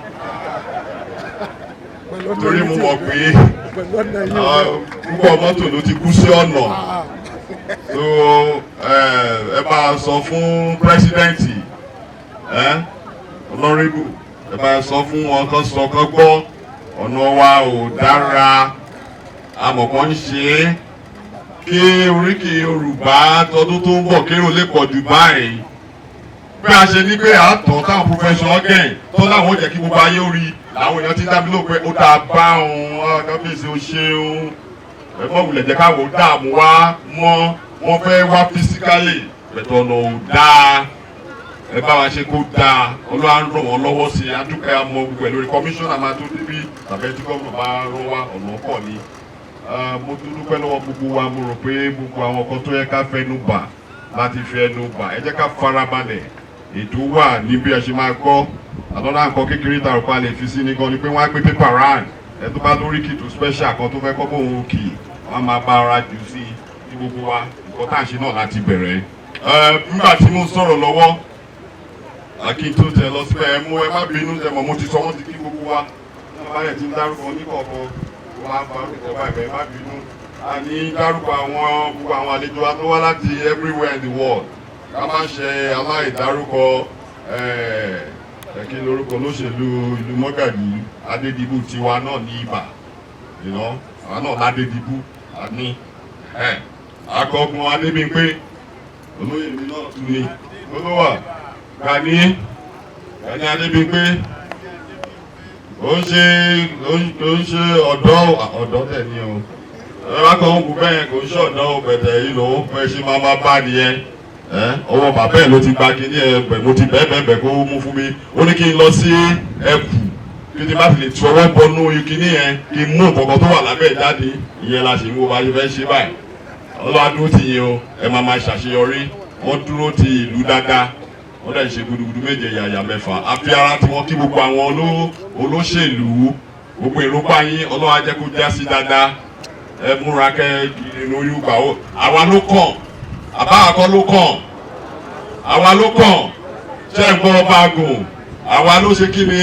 torí mo mọ̀ pé púpọ̀ mọ́tò ló ti kú sí ọ̀nà. So ẹ bá a sọ fún president, honourable, ẹ bá a sọ fún wọn kán sọ kán gbọ́, ọ̀nà wa ò dára. Amọ̀kan ń ṣe é kí oríkì Yorùbá tọdún tó ń bọ̀ kérò lè pọ̀ jù báyìí. Bí a ṣe ní pé àtọ̀ táwọn professor ọ̀gẹ̀n tó láwọn ò jẹ́ kí gbogbo ayé ó rí, làwọn èèyàn ti dábí lóò pé ó dáa bá òun. Kábíyèsí, ó ṣeun. Ẹ̀fọ́ wulẹ̀ jẹ́ káwọn ó dààmú wá mọ́. Wọ́n fẹ́ wá physically pẹ̀tọ́, ọ̀nà ò dáa. Ẹ bá wa ṣe kó dáa. Ọlọ́wà ń ràn wọ́n lọ́wọ́ sí i. Adúpẹ́. Àmọ́ gbogbo ẹ̀ lórí kọmíṣánná máa tó débí tàbí tí gómìnà bá rán wa, ọ̀nà pọ̀ ni. Mo tún dúpẹ́ lọ́wọ́ gbogbo wa. Mo rò pé gbogbo àwọn kan tó yẹ ká fẹnu bà láti fẹnu bà. Ẹ jẹ́ ká farabalẹ̀, ètò wà ní bí ẹ ṣe máa gbọ́. Àtọ́lá nǹkan kékeré tá a rò pa lè fi sí ni gan ni pé wọ́n á gbé paper round. Ẹ tó bá lórí kìtù special kan tó fẹ́ kọ́ bóun kì í, wọ́n á máa bá ara jù sí i ní gbogbo wa. Nǹkan tá à ń ṣe náà láti bẹ̀rẹ̀. Nígbà tí mo ń sọ̀rọ̀ lọ́wọ́, kí n tó tẹ lọ síbẹ̀, ẹ mú, ẹ má bínú, ẹ mọ̀ mo ti sọ, wọ́n ti kí gbogbo wa. Wọ́n bá yẹ ti ń dárúkọ níkọ̀ọ̀kan, wọ́n á fa orúkọ báyìí, ẹ má bínú. A ní dárúkọ àwọn gbogbo àwọn àlejò wa tó wá láti everywhere in the world, ká má ṣe aláìdárúkọ. Ẹ kí lorúkọ lóṣèlú ìlú Mọ́gàjì Adédìbú tiwa náà ní Ibà, àwa náà ládédìbú àní akọgun Adébímpé, olóyè mi náà tún ní olówà Gani, Gani Adébímpé. Ó ń ṣe ọ̀dọ́ ọ̀dọ́ tẹ̀ ní o. Ẹ bá kàn ń kú bẹ́ẹ̀, kò ń ṣe ọ̀dọ́ o. Bẹ̀tẹ̀ yìí lòun fẹ́ ṣe máa bá nìyẹn. Ọwọ́ bàbá ẹ̀ ló ti gba kíní ẹ bẹ̀. Mo ti bẹ́ẹ̀ bẹ́ẹ̀ bẹ́ẹ̀ kó mú fún mi. Ó ní kí n lọ sí ẹkù, kí n bá fi lè tu ọwọ́ bọnú kíní yẹn, kí n mú nǹkan tó wà lábẹ́ ẹ̀ jáde. Ìyẹn la ṣe ń wo bá ṣe fẹ́ ṣe báyìí. Ọlọ́wà dúró ti yín o, ẹ máa máa ṣàṣeyọrí. Wọ́n dúró ti ìlú dáadáa, wọ́n dẹ̀ ṣe gudugudu méje yàyà mẹ́fà. Àfi ara tí wọ́n kí gbogbo àwọn olóṣèlú, gbogbo èròǹgbà yín, Ọlọ́wà jẹ́ kó já sí dáadáa. Ẹ múra kẹ́ inú yúgbà ó. Àwa ló kàn, àbá àkọ́ ló kàn, àwa ló kàn. Ṣé ń gbọ́ ọba gùn? Àwa ló ṣe kí ni,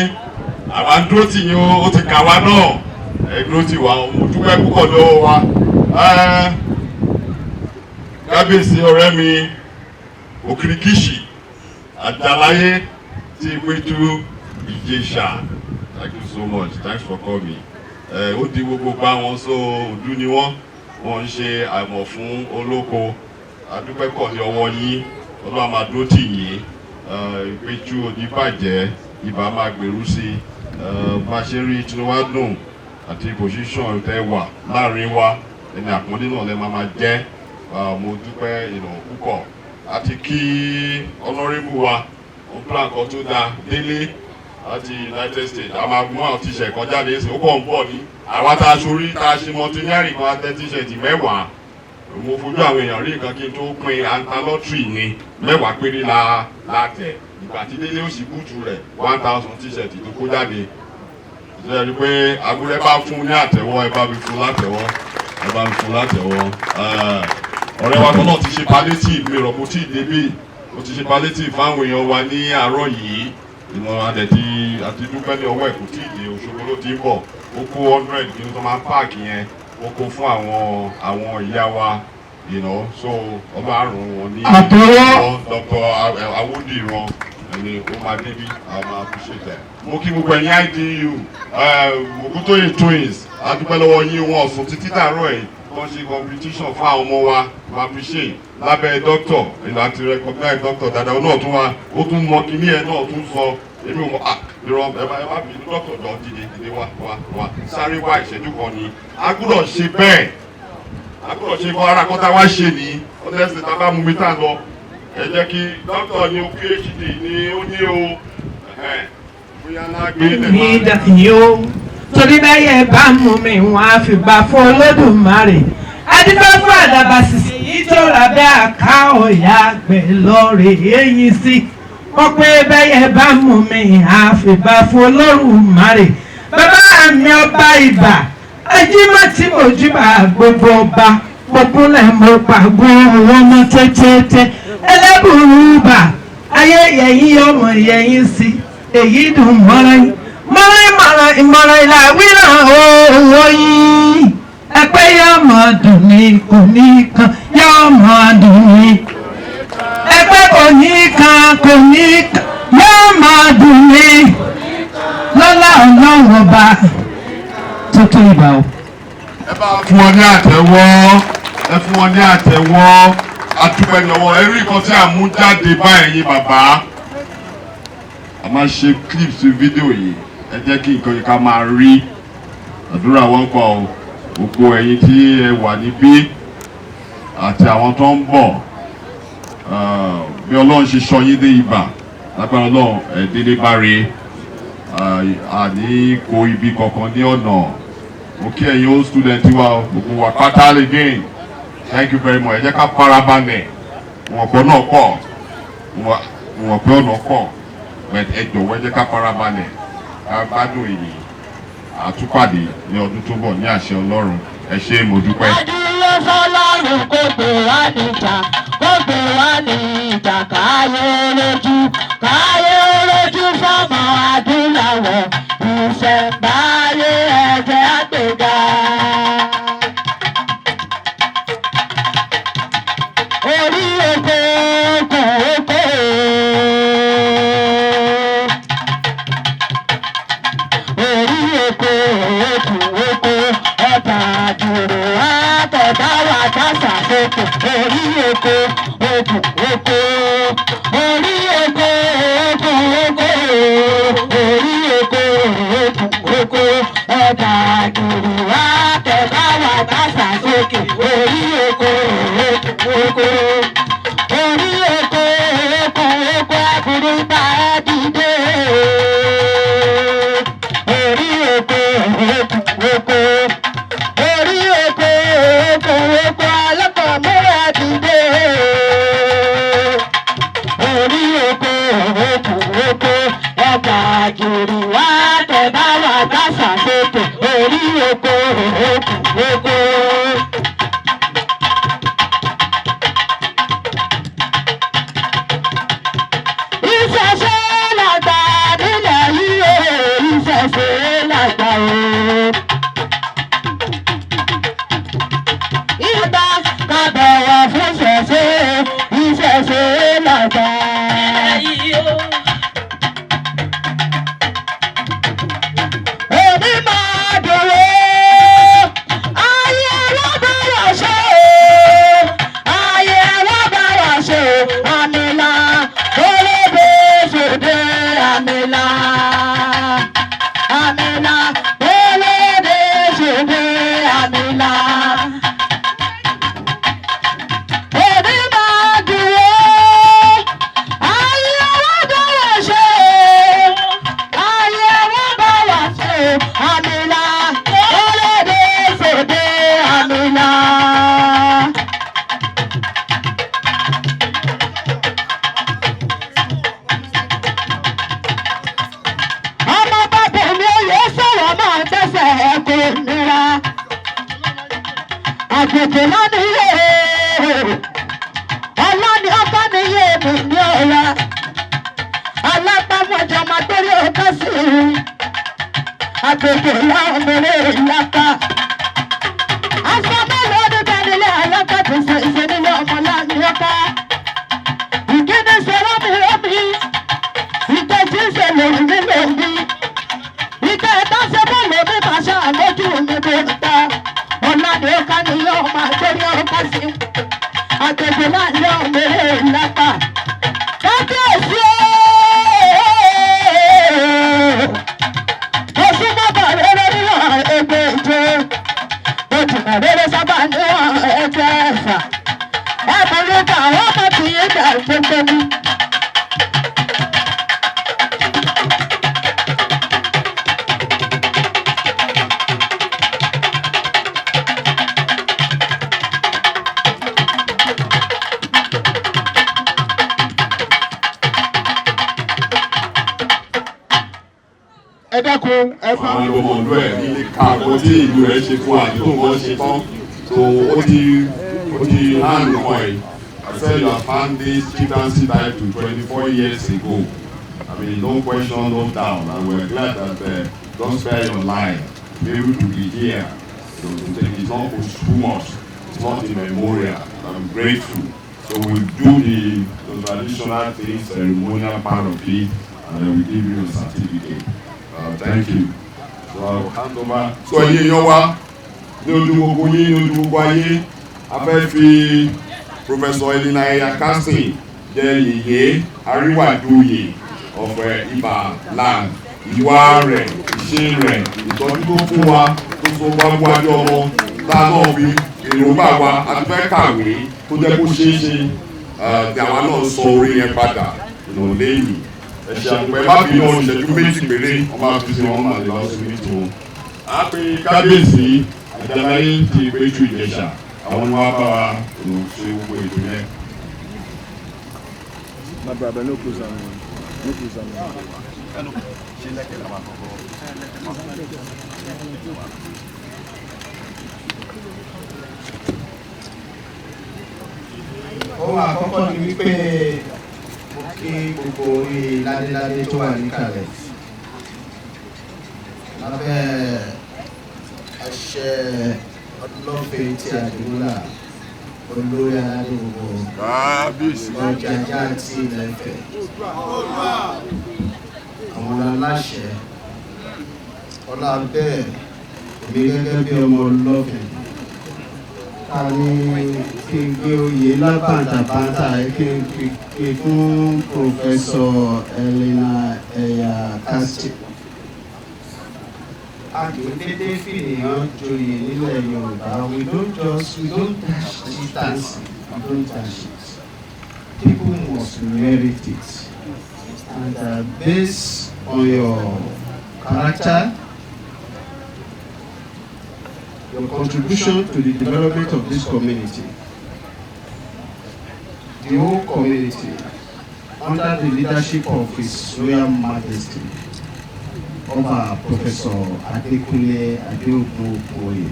àwa ń dúró tì yín o. Ó ti kà wá náà, ẹ dúró tì wá. Mo dúpẹ́ púpọ̀ lọ́wọ́ wa. Kábíyèsí, ọ̀rẹ́ mi Òkìrìkìṣì Àjàláyé tí Ìpẹ́tù Ìjẹ̀ṣà, thank you so much, thanks for coming. Ó di gbogbo bá wọn so òdú ni wọ́n, wọ́n ń ṣe àìmọ̀ fún olóko. Adúpẹ́ pọ̀ ní ọwọ́ yín. Ọlọ́run máa dúró tì yín. Ìpẹ́tù òní bàjẹ́, Ibà máa gbèrú sí i. Bá a ṣe rí tinubu dùn àti position tẹ wà láàrin wa, ẹni àpọ́nlé náà lẹ máa jẹ́. Mo dúpẹ́ ìnà púpọ̀ àti kí honourable wa ó plan kan tó dáa délé láti United States. A máa mú àwọn T-shirt kan jáde sí, ó kàn ń bọ̀ ní àwa tá a ṣorí tá a ṣe mountaineering kan, a tẹ T-shirt 10. Mo fojú àwọn èèyàn rí nǹkan kí n tó pín antalottery ní 10 péré la tẹ̀. Ìgbà tí délé ó sì booth rẹ̀, 1,000 T-shirt tó kó jáde. Ṣe rí i pé abúlé bá fún ní àtẹ́wọ́? Ẹ bá mi fún látẹ́wọ́, ẹ bá mi fún látẹ́wọ́. Ọ̀rẹ́ wa kan náà ti ṣe palliative, mi rọ̀ kó tí ì débí. Ó ti ṣe palliative fáwọn èèyàn wa ní àárọ̀ yìí. Ìmọ̀ adẹ̀ tí àti dúpẹ́ ní ọwọ́ ẹ̀. Kò tí ì dé, Òṣogbo ló ti ń bọ̀. Ó kó 100 kí ló tó máa ń pack yẹn, ó kó fún àwọn ìyá wa, so ọba àrùn wọn ní Àtọwọ́. Dr. Awódìran ẹni ó máa débi, a máa appreciate ẹ̀. Mo kí gbogbo ẹ̀yin IDU, Ògúntóyè twins, adúpẹ́ lọ́wọ́ yín. Wọn ọ̀sùn títí dàárọ̀ ẹ̀ wọ́n ṣe competition fún àwọn ọmọ wa. We appreciate lábẹ́ doctor ìlú àti recognize doctor dáadáa. Ó náà tún wá, ó tún mọ kíní ẹ̀ náà tún sọ. Èmi ò mọ, ah, irọ́, ẹ má bínú. Doctor jọ, dìde, dìde, wá, wá, wá, sáré wá. Ìṣẹ́jú kan ni a gbọ́dọ̀ ṣe bẹ́ẹ̀, a gbọ́dọ̀ ṣe kọ́ ara kọ́tà wá ṣe ní honestly. Tá a bá mú mi tá a lọ, ẹ jẹ́ kí doctor ní o, PhD ní ó ní o, bóyá lágbé lè ní máa. Ìdàyìn o, torí bẹ́yẹ bá mú mi, wọ́n á fi gbà fún Olódùmarè. Adúgbò fún àdàbà sísè yìí tó rà bẹ́ àká ọ̀yà àgbẹ̀ lọ́ọ̀rẹ̀ eyín sí wọ́n pé bẹ́yẹ bá mú mi, á fi gbà fún Olódùmarè. Bàbá mi ọba Ibà ajímọ̀ tí mo júbà, gbogbo ọba, mo kúnlẹ̀, mo pàgọ́ wọn mọ́ tẹ́tẹ́tẹ́. Ẹlẹ́bùrú bà ayé yẹ̀yìn ọmọ yẹ̀yìn sí èyí dùn mọ́ra yín mọ́ra mọ́ra ìmọ̀ràn ìlà wíran owó yín. Ẹgbẹ́ yóò mọ̀ dùn ní kò ní kan, yóò mọ̀ dùn ní ẹgbẹ́ kò ní kan, kò ní kan, yóò mọ̀ dùn ní lọ́lá Ọlọ́run ọba tuntun Ibà o. Ẹ bá fún wọn ní àtẹ́wọ́, ẹ fún wọn ní àtẹ́wọ́. Adúpẹ́ lọ́wọ́. Ẹ rí nǹkan tí a mú jáde báyìí yín bàbá. A máa ṣe clips fídíò yìí. Ẹ jẹ́ kí nǹkan yìí ká máa rí. Àdúrà wọn kọ o. Gbogbo ẹ̀yin tí ẹ wà níbí àti àwọn tó ń bọ̀, bí Ọlọ́run ṣe sọ yín dé Ibà, lágbára Ọlọ́run, ẹ̀ délé bá rí àní kó ibi kankan ní ọ̀nà. Mo kí ẹ̀yin old student wa o, gbogbo wa pátá again. Thank you very much. Ẹ jẹ́ ká farabalẹ̀. Wọn pọ̀ náà pọ̀, wọn pẹ́ ọ̀nà pọ̀, but ẹ jọ̀wọ́, ẹ jẹ́ ká farabalẹ̀, ká gbádùn èyí. Àtúpàdé ní ọdún tó bọ̀ ní àṣẹ Ọlọ́run. Ẹ ṣé, mo dúpẹ́. Dúró fọlọ́run kó gbé wá níjà, kó gbé wá ní ìjà, káyé lójú, káyé lójú fọmọ adúláwọ̀, ìṣẹ̀ǹbáyé ẹ̀jẹ̀ àgbéga. Orí oko kò oko, orí oko òkú oko, ọ̀tà àjùrò àtọ̀dá wà kásà sókè. Orí oko òkú oko, orí oko òkú oko, orí oko òkú oko, ọ̀tà àjùrò àtọ̀dá wà kásà sókè. Orí oko òkú oko, orí oko òkú oko, aburú bá dìde. Orí oko òkú oko, orí oko òkú oko, alákọ̀ọ́mọ́ra dìde. Orí oko òkú oko, ọkà àjòrì wá tẹ̀bá wà dásà sókè. Orí oko òkú oko. Ìṣẹ̀ṣe làgbà nílẹ̀ yìí o, ìṣẹ̀ṣe làgbà o. Ìgbà ká bọ̀wọ̀ fún ṣẹ̀ṣe, ìṣẹ̀ṣe làgbà. Èmi máa dòwó, ayé alábàárà ṣe o, ayé alábàárà ṣe o, àmìlà olóbe ṣòde àmìlà. Àmìlà olóde ṣòde àmìlà. Èmi máa dúró, ayé alábàárà ṣe o, ayé alábàárà ṣe o, àmìlà olóde ṣòde àmìlà. Ọmọ bàbá mi ò yẹ sọ̀rọ̀, máa tẹ̀sẹ̀ ẹ̀ kò nira. Àgbègbè lánìí ọlọ́ni ọkọ níyé mi ní ọ̀la. Alápámọ́jọ máa torí ọkọ sí i. Àgbègbè láwọn mèrè ìlápá. Aṣọ mélòó ní bẹ́ẹ̀ alápá ti ṣe ìṣe nílé ọmọ láàmì ọkọ. Ìkíni ṣe rọ́mì rọ́mì. Ìkejì ṣe lòmí lòmí. Ìkẹta ṣe bọ́ọ̀lù mi máa ṣe àlójú mi bó ń ta. Ọ̀làdì ọkọ ni yóò máa torí ọkọ sí i. Àgbègbè láàrin ọmọ ìlápá. Kábíyèsí ooo! Oṣù bàbá rere níwọ̀n ẹgbẹ́ ìjọ. Ojúmọ̀ rere sábà níwọ̀n ẹgbẹ́ ẹ̀fà. Ẹ̀bùrú bá àwọn ọmọ tí yín dà gbogbo ní. Ẹ dákun, ẹ bá. Àwọn ọmọ ìlú ẹ̀ nílé ká àgọ́ tí ìlú rẹ̀ ṣe fún àti tó wọ́n ṣe tán, so ó ti hand coin. I said you have found this chieftaincy title 24 years ago. I mean, no question, no doubt, and we're glad that God spare your life, be able to be here to take. It's not posthumous, it's not in memorial. I'm grateful. So we do the traditional thing, ceremonial part of it, and then we give you a certificate. Thank you. So I will hand over. So ẹ̀yin èèyàn wa, ní ojú gbogbo yín, ní ojú gbogbo ayé, a fẹ́ fi Professor Elena Eya Kassin jẹ yèyé Àríwájòyè of Ibà land. Ìwà rẹ̀, ìṣe rẹ̀, ìtọ́jú tó fún wa, tó sọ wá wájú ọmọ tá a náà fi èròǹgbà wa a ti fẹ́ kàwé, tó jẹ́ kó ṣeé ṣe tí àwa náà sọ orí yẹn padà lẹ́yìn. Ẹ ṣe àpẹ má bínú, ìṣẹ́jú 2 péré wọ́n máa fi ṣe, wọ́n máa lọ sí ibi tó. A pe kábíyèsí Àjàláyé ti Ìpẹ́tù Ìjẹ̀ṣà, àwọn ni wọ́n bá wa tó ṣe gbogbo ètò yẹn. My brother, no close am. No close am. Ṣé lẹ́kẹ̀ẹ́ la máa kọ́kọ́? Ohun àkọ́kọ́ ni wípé mo kí gbogbo orí ládéládé tó wà níkàlẹ̀ lábẹ́ àṣẹ ọlọ́fẹ́ tí àdìmúlà olórí aládé gbogbo ọjàjà tí ilẹ̀ Ifẹ̀, àwọn aláṣẹ ọlá bẹ́ẹ̀, èmi gẹ́gẹ́ bí ọmọ ọlọ́fẹ́ ta ní kí n gbé oyè lábàntàbàntà kí n fi gbé fún Professor Elena Ẹ̀yà Kasti. A kì í dédé fìnìyàn joyè nílẹ̀ Yorùbá. We don't dash chieftaincy, we don't dash it. People must merit it, and based on your character, your contribution to the development of this community, the whole community, under the leadership of His Royal Majesty, Ọba Professor Adekunle Adeogun Oye,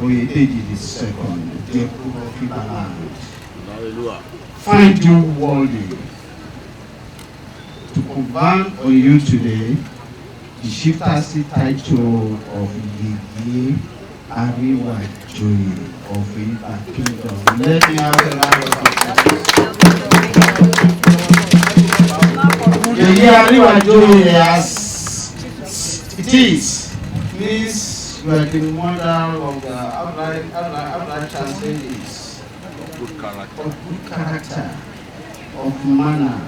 Oyedeji the second, the of Ibadan, find you worthy to confer on you today the chieftaincy title of Yeye Ariwajoye of Iba Kingdom. Let me have a round of applause. Yeye Ariwajoye, as it is, means you are the mother of the, how do I translate this? Of good character. Of good character, of manner.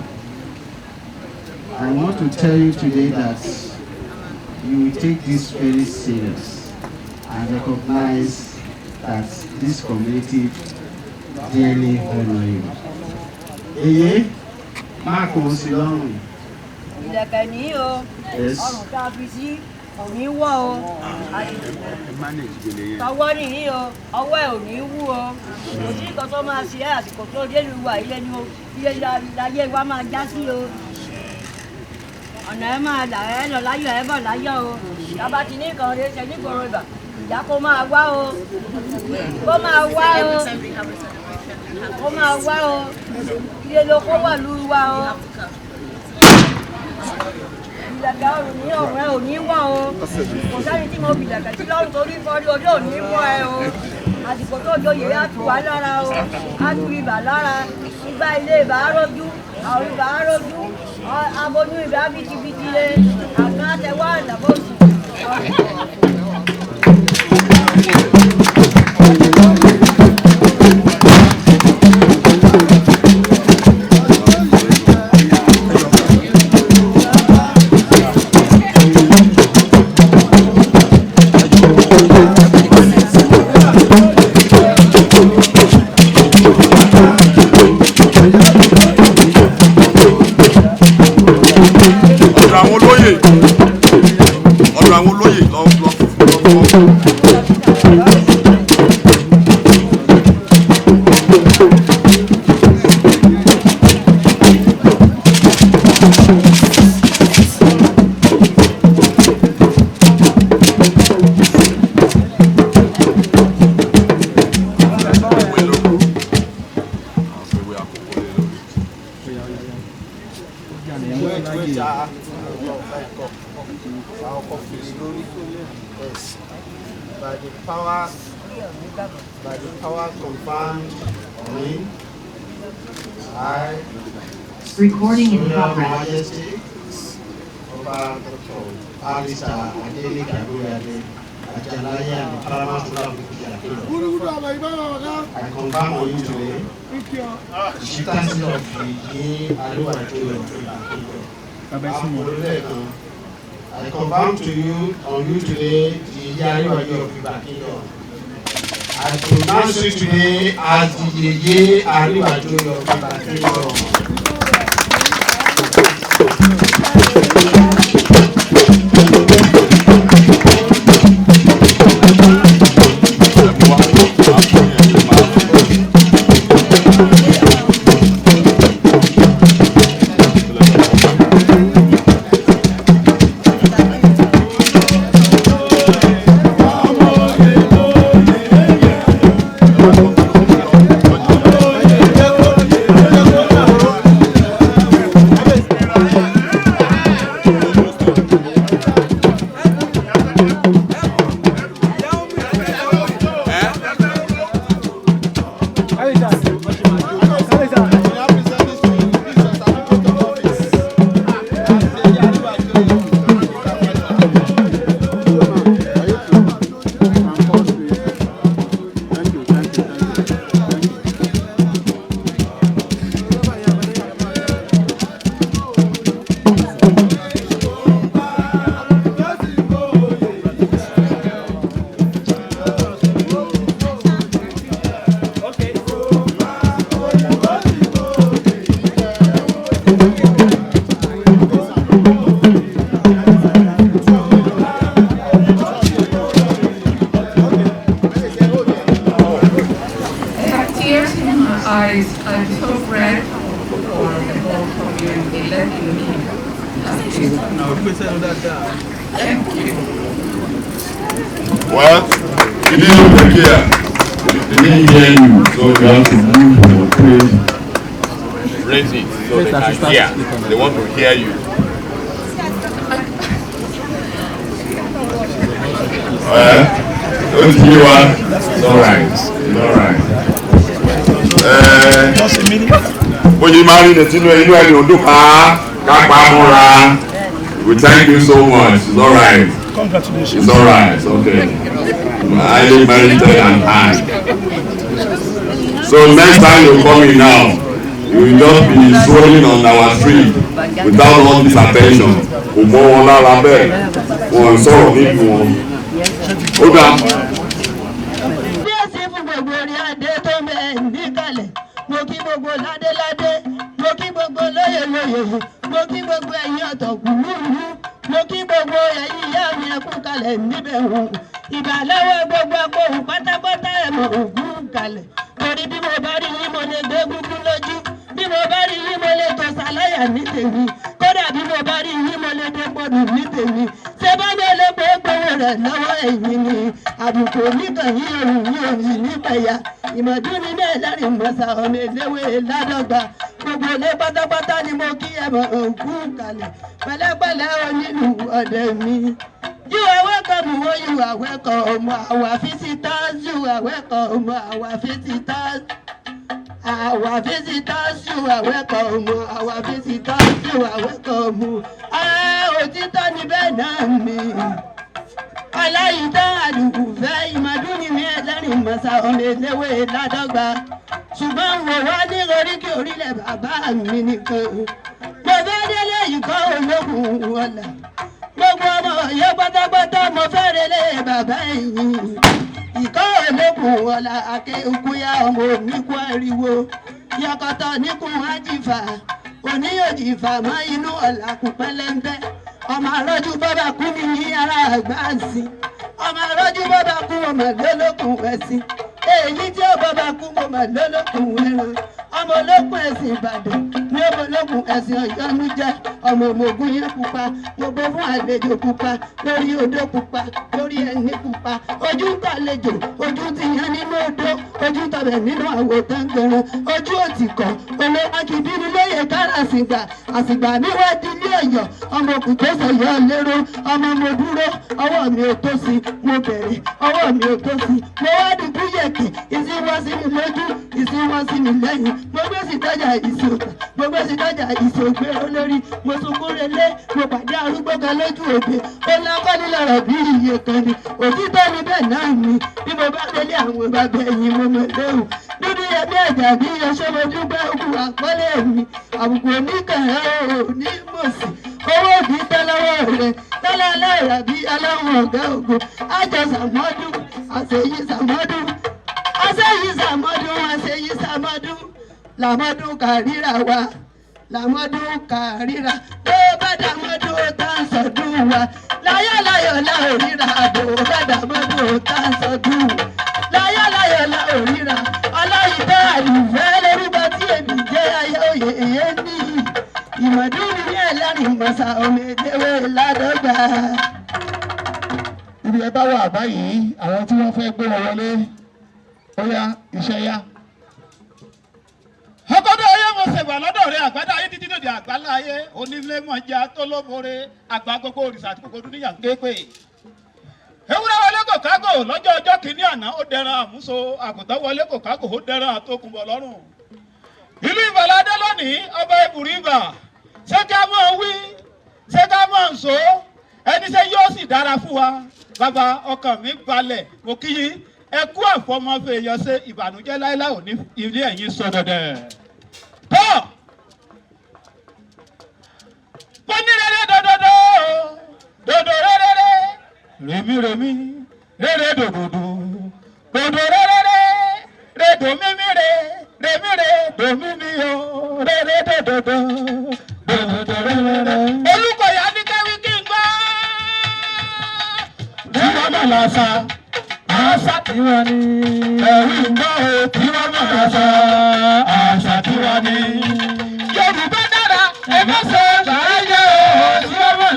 I want to tell you today that you will take this very serious and recognize that this community dearly honor you. Eye, má kò sí lọ́rùn. Ìlẹ̀kẹ̀ ní o. Yes. Ọrùn tá a fi sí kò ní wọ́ o. Tọwọ́ nìyí o, ọwọ́ ẹ̀ ò ní wú o. Kò sí nǹkan tó máa ṣe ẹ́ àsìkò tó délùú wa ilé ni o. Ilé láyé wa máa já sí o. Ọ̀nà ẹ máa là ẹ lọ láyọ̀ ẹ bọ̀ láyọ̀ o. Bàbá ti ní nǹkan rẹ ṣe nígboro ibà. Ìyá kó máa wá o. Kó máa wá o. Kó máa wá o. Ilé ló kó wà lú wa o. Ìlẹ̀kẹ̀ ọrùn ní ọrùn ẹ ò ní wọ̀ o. Kò sẹ́ni tí mo fi ìlẹ̀kẹ̀ sí lọ́rùn torí fọ́rí ojú ò ní wọ̀ ẹ o. Àsìkò tó joyè á tù wá lára o. Á tu ibà lára. Igbá ilé ibà á rójú. Àwọn ibà á rójú. Aboyún ibà bìtìbìtì le. Àkàn àtẹwọ́ àdàbọ̀sì. Ọ̀dọ̀ àwọn olóyè, ọ̀dọ̀ àwọn olóyè lọ lọ lọ. Wait, wait, Yes. By the power conferred on me, I, Recording in Royal progress. Majesty, Ọba Dr. Barrister Adeleke Agoyade, Ajalaye and the Paramount Ruler of Ikeja Kingdom. I confer on you today the chieftaincy of Yeye Ariwajoye of Iba Kingdom. I confirm to you on you today the Yeye Ariwajoye of Iba Kingdom. I pronounce you today as the Yeye Ariwajoye of Iba Kingdom. Thank you. Well, you didn't hear. They didn't hear you, so you have to move your place. Raise it so they can hear. They want to hear you. Well, don't you want? It's all right. It's all right. Bójú máa rí ní tinú inú ẹni ò dùn ká ká pa á mọ́ra. We thank you so much. It's all right. Congratulations. It's all right. It's okay. Highly merited and high. So next time you come in now, you will just be strolling on our street without all this attention. Kò mọ́ wọn lára bẹ́ẹ̀, wọ́n ń sọ̀rọ̀ nílùú wọn. Ó dáa. Bí èsì fún gbogbo orí adé tó ń bẹ níkàlẹ̀, mo kí gbogbo ládéládé, mo kí gbogbo lóyè lóyè, mo kí gbogbo ẹ̀yin ọ̀tọ̀kùlúùlú, mo kí gbogbo ẹ̀yin ìyá mi, ẹ kú kalẹ̀ níbẹ̀ hùn. Ìbàlọ́wọ́ gbogbo akóhùn pátápátá, ẹ̀ mọ̀ ògún kalẹ̀, torí bí mo bá rí yín, mo lè gbé gúgú lójú. Bí mo bá rí yín, mo lè tó sàláyà ní tèmi. Kódà bí mo bá rí yín, mo lè dé pọ̀dù ní tèmi. Ṣé bá ní olóògbé gbowó rẹ̀ lọ́wọ́ ẹ̀yìn ni àbùkù oníkànnì òrùn ní òyìn nípẹ̀yà ìmọ̀dún ní mẹ́ẹ̀lẹ́rìn mọ̀sá ọmọ eléwé ládọ́gba. Gbogbo ilé pátápátá ni mo kí, ẹ mọ̀ òkú kalẹ̀. Pẹ̀lẹ́pẹ̀lẹ́ onílù ọ̀dẹ mi. You are welcome, oh, you are welcome, our visitors, you are welcome, our visitors. Our visitors, you are welcome, our visitors, you are welcome. Ah, òtítọ́ ni bẹ́ẹ̀ náà ni. Ọláyídá àdùkùfẹ́ ìmọ̀dún ni mí, ẹlẹ́rìn mọ̀sá ọmọ eléwé ládọ́gba. Ṣùgbọ́n wò wá ní oríkì orílẹ̀ bàbá mi nìkan. Mo fẹ́ délé ìkọ́ olókùn ọ̀la. Gbogbo ọmọ Ọ̀yọ́ pátápátá, mo fẹ́ relé bàbá ẹ̀yìn. Ìkọ́ olókùn ọ̀la akéwùkúyà ọmọ oníkú ariwo. Yọkọtọ níkùn ájìfà. Oníyòjìfà mọ́ inú ọ̀la kù pẹ́lẹ́ńbẹ́. Ọmọ arọ́jú bọ́bá kú ní ara àgbà sí. Ọmọ arọ́jú bọ́bá kú, ọmọ lólókùn ẹ̀sìn. Èyí tí ó bọ́bá kú, mo mà lólókùn ẹran. Ọmọ olókùn ẹ̀sìn Ìbàdàn ní ọmọ olókùn ẹ̀sìn Ọ̀yọ́nú jẹ́. Ọmọ òmògùn yẹn pupa, gbogbo fún àlejò pupa, lórí odó pupa, lórí ẹni pupa. Ojú ń gbàlejò, ojú ti yan nínú odó, ojú tọbẹ̀ nínú àwò tẹ́ńgẹ̀rẹ̀, ojú òtìkọ̀, olóòkìbínú lóye kára àsìgbà, àsìgbà níwájú ilé Ọ̀yọ́, ọmọ òkú tó sọ̀yọ́ lérò, ọmọ mo dúró, ọwọ́ mi ò tó sí, mo bẹ̀rẹ̀, ọwọ́ mi ò tó sí, mo wá dùkú yẹ̀kẹ̀, ìsìn wọ́n sí mi lójú, ìsìn wọ́n sí mi lẹ́yìn, mo gbé sí dájà ìsìn òkà, mo gbé sí dájà ìsìn ògbéró lórí, mo sunkún relé, mo pàdé arúgbó kan lójú òde, ó lọ́kọ́ nílọ̀rọ̀ bí iye kan ni, òtítọ́ ni bẹ́ẹ̀ náà ni, bí mo bá délé àwọn bàbá ẹ̀yìn, mo mọ̀ léwu. Dúdú yẹmí ẹ̀jà bí ẹṣọ́, mo dúpẹ́ òkú àpọ́lé mi, àbùkù oníkànnì ò ní mọ̀sí, owó òbí tẹ́ lọ́wọ́ rẹ̀, tọ́lá aláìrà bí aláwọ̀ ọ̀gá ògo, àjọ sàmọ́dún, àṣeyí sàmọ́dún, àṣeyí sàmọ́dún, àṣeyí sàmọ́dún, làmọ́dún kàríra wa, làmọ́dún kàríra, tó bá dàmọ́dún tá ń sọdún wa, láyọ̀láyọ̀ la ò ríra, bó bá dàmọ́dún tá ń sọdún wa, láyọ̀láyọ̀ la ò ríra. Ọláyídá àlùfẹ́ lórúkọ tí èmi jẹ́, ayé òye èyí ní ìmọ̀dún ní ẹlẹ́rìn mọ̀sá ọmọ ìdíwé ládọ́gba. Ibi ẹ bá wà báyìí, àwọn tí wọ́n fẹ́ gbé wọn wọlé, ó yá, iṣẹ́ yá. Ọkọ̀dọ̀ ayé, mo ṣègbà lọ́dọ̀ rẹ, àgbàdo ayé títí dòde àgbálá ayé, onílé mọ̀já tó lóbore, àgbà gbogbo òrìṣà àti gbogbo dúníyà kéèpé. Ewúrẹ́ wọlé kò kágò lọ́jọ́ ọjọ́ kìíní àná, ó dẹran àmúso. Àgùntàn wọlé kò kágò, ó dẹran àtòkùnbọ̀ lọ́rùn. Ìlú Ìbàládé lónìí, ọba ibùrí ibà, ṣé ká mọ̀ wí, ṣé ká mọ̀ nsó ẹni ṣe yóò sì dára fún wa. Bàbá, ọkàn mi balẹ̀, mo kí yín, ẹ kú àfọmọ́fẹ́ ṣe ìbànújẹ́ láéláé òní ilé ẹ̀yìn sọ dẹ̀dẹ̀. Tó mo ní rere dòdòdò dòdò rere rèmí rèmí rere dòdòdò dòdò rere rèdò mímí re rèmí re dòmímí o rere dòdòdò dòdòdò rere. Olùkọ́yà ní kẹ́wí kí n gbọ́. Tí wọ́n mọ̀ lọ́sà àṣà tiwa ni. Ẹ̀rí ń gbọ́ o, tí wọ́n mọ̀ lọ́sà àṣà tiwa ni. Yorùbá dára, ẹ má ṣe bàáyé o, tí wọ́n mọ̀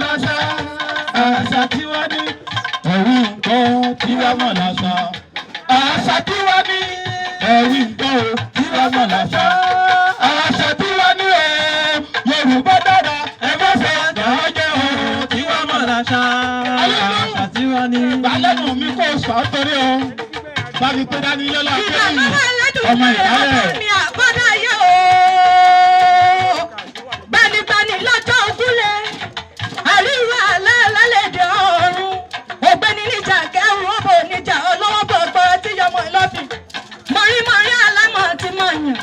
Àṣà àṣà tí wọ́n ní. Balẹ̀nù mi kò sọ torí o. Bámi pé dání lọ́la Ìgbà kéwì ọmọ ìyálẹ̀. mi àbọ̀dá yẹ o. Gbanigbani lọ́jọ́ ogúnlẹ̀, àríwá alálàlẹ́dẹ̀ ọ̀run. Ògbéni níjà kẹrù ọ̀bọ̀ níjà ọlọ́wọ́ bọ̀gbọ̀ tí yọmọ lọ́fìn. Mọ̀rímọ̀rí alámọ̀ ti mọ̀ yàn.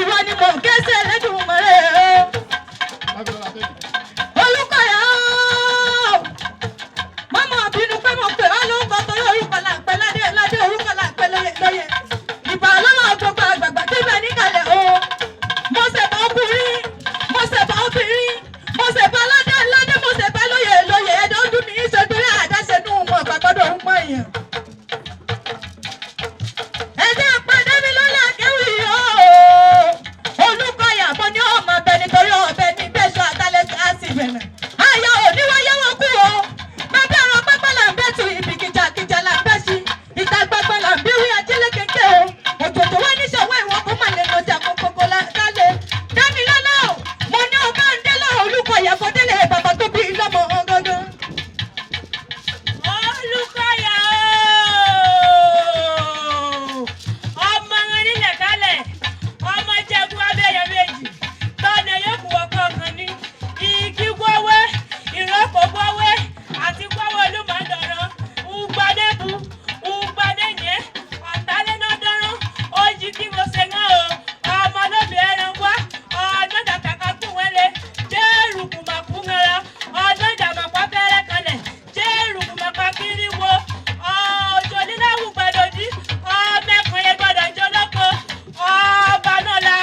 Ìwọ ni mò ń ké sí Ẹlẹ́dùmarè o. Olúkọ̀yà o. Mọ́mọ́ bínú pé mo pè ọ́ lórúkọ torí orúkọ là ń pẹ́ ládé ládé orúkọ là ń pẹ́ lóye lóye. Ìbà lọ́wọ́ gbogbo àgbààgbà tí bẹ níkàlẹ̀ o. Mo ṣẹ̀bà ọkùnrin, mo ṣẹ̀bà obìnrin, mo ṣẹ̀bà ládé ládé, mo ṣẹ̀bà lóye lóye. Ẹ̀dọ́ ń dún mi í ṣe torí àdáṣe nù mọ̀ gbàgbọ́dọ̀ ń mọ̀ èèyàn. Ẹ̀jẹ̀ pàdé mi lọ́la kéwì o. Olúkọ̀yà mo ní ọmọ ọbẹ̀ nítorí ọbẹ̀ ní bẹ́sọ̀ àtàlẹ́ á sì bẹ̀rẹ̀. Àyà òní wáyé wọn kú o. Bàbá ọ̀rọ̀ pápá là ń bẹ́ tu ibi kìjàkìjà là ń bẹ́ sí. Ìta gbangba là ń bí wí ajílẹ̀ kéńké o. Òjòjò wá níṣòwò ìwọ̀n kó mà lè lọ́jà kókókó lálẹ́. Dámilọ́lá o, mo ní ọba ń délé Olúkọ̀yà kó délé bàbá tó bí lọ́mọ gangan. Olùkọ́yà ooo! Ọmọ wọn nílẹ̀ kálẹ̀, ọmọ jẹ́gun abẹ́yẹ méjì, tọ́nà yóò kú ọkọ kan ní. Igi gbọ́wé, ìrọ́pò gbọ́wé, àti gbọ́wé olúmọ̀dọ̀rọ̀, ńgbadébù, ńgbadéyẹ, ọ̀tálẹ́nàdọ́rọ́, ó jí kí mo ṣe náà o, ọmọ lóbi ẹran wá, ọdún dàkàkà kún wẹ́lẹ̀, jẹ́rù kùmàkú ńlá, ọdún dàmàpá fẹ́rẹ́ kanlẹ̀, jẹ́rù kùmàpá kiri wo, ọjọ́ níláwù gbàdọ̀dí, ọmọ ẹkùnrin gbọ́dọ̀ jọ lọ́kọ, ọba náà la,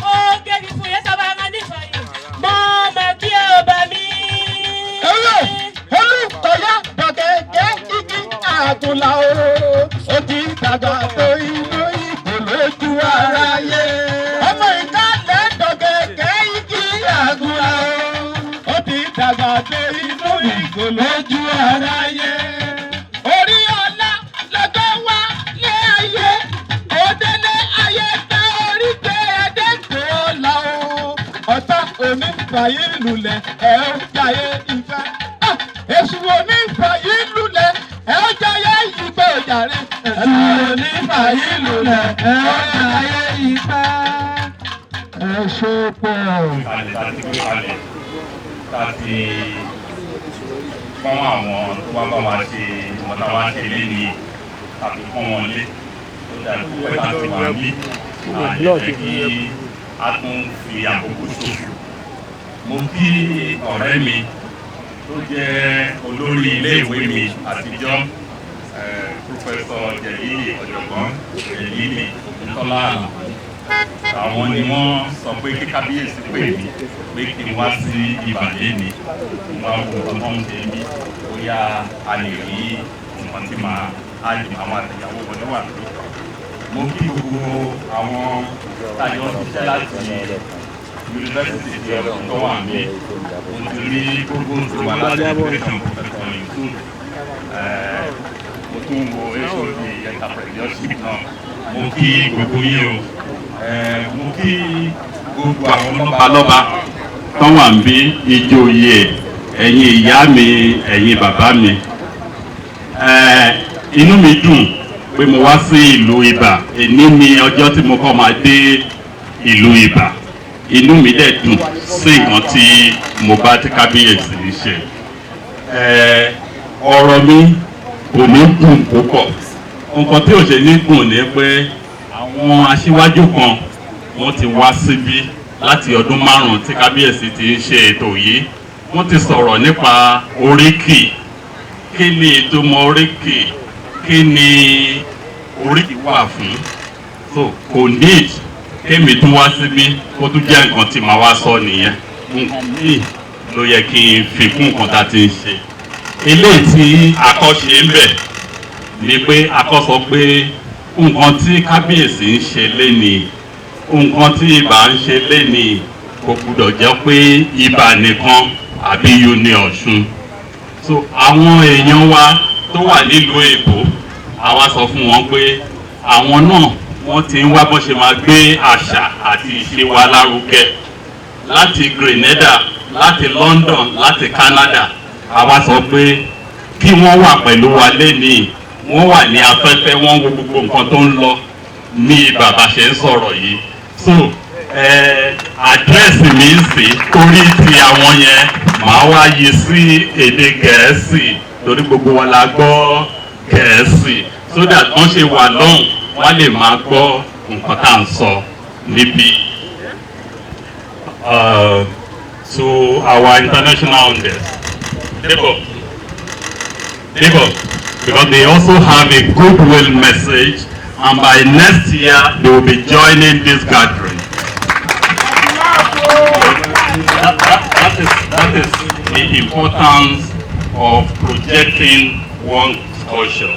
ó gébi fún yẹn sábà máa nífọ̀yìn, mọ́ ọmọ kí ọba mi. Olùkọ́yà dọ̀gẹ́gẹ́ igi àgùnlà o. Ó ti dàgbà tó inú ìgò lójú aráyé. Ọmọ ìkálẹ̀ dọ̀gẹ́gẹ́ igi àgùnlà o. Ó ti dàgbà tó inú ìgò lójú aráyé. Orí ọlá lọ́jọ́ wá lé ayé. Òdélé ayé tá orí gbé ẹ̀ẹ́dẹ́gbẹ̀ẹ́ ọ̀la o. Ọ̀tá onífàyè lulẹ̀ ẹ̀ ó jayé ìfẹ́. Èṣù onífàyè lulẹ̀ ẹ̀ ó jayé ìgbẹ́ òjàre. Èṣù onífàyè lulẹ̀ ẹ̀ ó jayé ìfẹ́. Ẹ ṣe pọ̀. Kalẹ̀ tá a ti gbé kalẹ̀ tá a ti pọ́n àwọn tó wá bá wa ṣe ìwọ̀n tá a wá ṣe lénìí tàbí pọ́n wọn lé tó dàbí pé tá a ti wà níbí àlè kí a tún fi àkókò ṣòfò. Mo kí ọ̀rẹ́ mi tó jẹ́ olórí iléèwé mi àtijọ́, Professor Jẹ̀lílì, Ọ̀jọ̀gbọ́n Jẹ̀lílì Ògúntọ́lá Àlàó. Àwọn ni wọ́n sọ pé kí kábíyèsí pè mí pé kí n wá sí ìbàdí mi, kí n wá wo nǹkan tó ń ṣe mí, bóyá a lè rí nǹkan tí màá á lè àwọn àtẹ̀yàwó wọn ló wà níbí. Mo kí gbogbo àwọn tájọ ṣiṣẹ́ láti yunifásitì ti Ọ̀ṣun tó wà níbí. Mo ti rí gbogbo tó wà láti education, Professor Yusuf. Mo tún wo HOD entrepreneurship náà. Mo kí gbogbo yín o. Mo kí gbogbo àwọn lọ́balọ́ba tó wà níbí, ìjòyè, ẹ̀yin ìyá mi, ẹ̀yin bàbá mi. Inú mi dùn pé mo wá sí ìlú Ibà. Èní ni ọjọ́ tí mo kọ́ máa dé ìlú Ibà. Inú mi dẹ̀ dùn sí nǹkan tí mo bá tí kábíyèsí ń ṣe. Ọ̀rọ̀ mi kò ní gùn púpọ̀. Nǹkan tí ò ṣe ní gùn ni pé àwọn aṣíwájú kan wọ́n ti wá síbí láti ọdún 5 tí kábíyèsí ti ń ṣe ètò yìí. Wọ́n ti sọ̀rọ̀ nípa oríkì. Kí ni ìtumọ̀ oríkì? Kí ni oríkì wà fún? So kò need kémi tún wá síbí kó tún jẹ́ nǹkan tí màá wá sọ nìyẹn. Nǹkan míì ló yẹ kí n fi kún nǹkan tá a ti ń ṣe. Eléyìí tí àkọ́ṣe ń bẹ̀ ni pé akọ́ sọ pé nǹkan tí kábíyèsí ń ṣe lénìí, nǹkan tí Ibà ń ṣe lénìí, kò gbúdọ̀ jẹ́ pé Ibà nìkan àbí Uni Ọ̀ṣun. So àwọn èèyàn wa tó wà nílùú Èkó, àwa sọ fún wọn pé àwọn náà wọ́n ti ń wá bọ́n ṣe máa gbé àṣà àti ìṣe wa lárugẹ láti Grenada, láti London, láti Canada. Àwa sọ pé kí wọ́n wà pẹ̀lú wa lénìí, wọ́n wà ní afẹ́fẹ́, wọ́n wo gbogbo nǹkan tó ń lọ ní bàbá ṣe ń sọ̀rọ̀ yìí. So address mi ń sè torí ti àwọn yẹn, màá wá yí sí èdè Gẹ̀ẹ́sì torí gbogbo wa la gbọ́ Gẹ̀ẹ́sì, so that wọ́n ṣe wà lọ́hùn wọ́n lè máa gbọ́ nǹkan tá à ń sọ níbí. To our international audience, Debo, Debo, because they also have a goodwill message, and by next year they will be joining this gathering. That is the importance of projecting one's culture.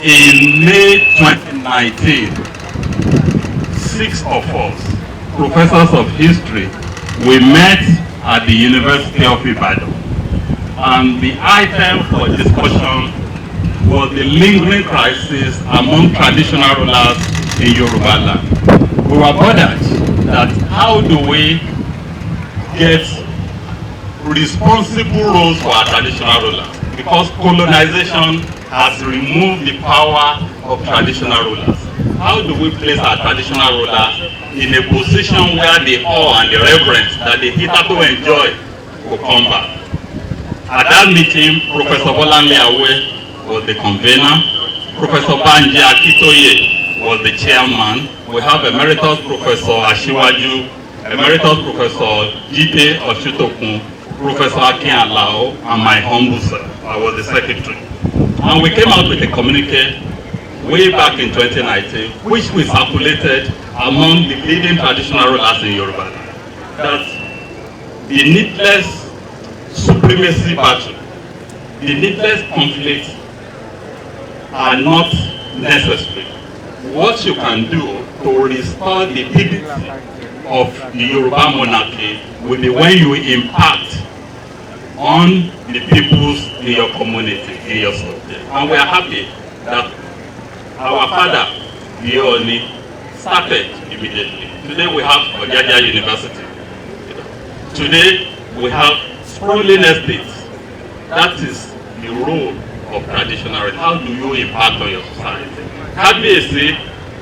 In May 2019, six of us, professors of history, we met at the University of Ibadan. And the item for discussion was the lingering crisis among traditional rulers in Yoruba land. We were bothered that how do we get responsible roles for our traditional rulers? Because colonization has removed the power of traditional rulers. How do we place our traditional rulers in a position where the awe and the reverence that they hitherto enjoy will come back? At that meeting, Professor Bolanle Awe was the convener. Professor Banji Akitoye was the chairman. We have Emeritus Professor Ashiwaju, Emeritus Professor Jide Oshutokun, Professor Akin Alao, and my humble self. I was the secretary. And we came out with a communique way back in 2019, which we circulated among the leading traditional rulers in Yoruba land, that the needless supremacy battle, the needless conflicts are not necessary. What you can do to restore the dignity of the Yoruba monarchy will be when you impact on the peoples in your community, in your subject. And we are happy that our father, the Ooni, started immediately. Today we have Ojaja University. Today we have sprawling estates. That is the role of traditional. How do you impact on your society? Kabiyesi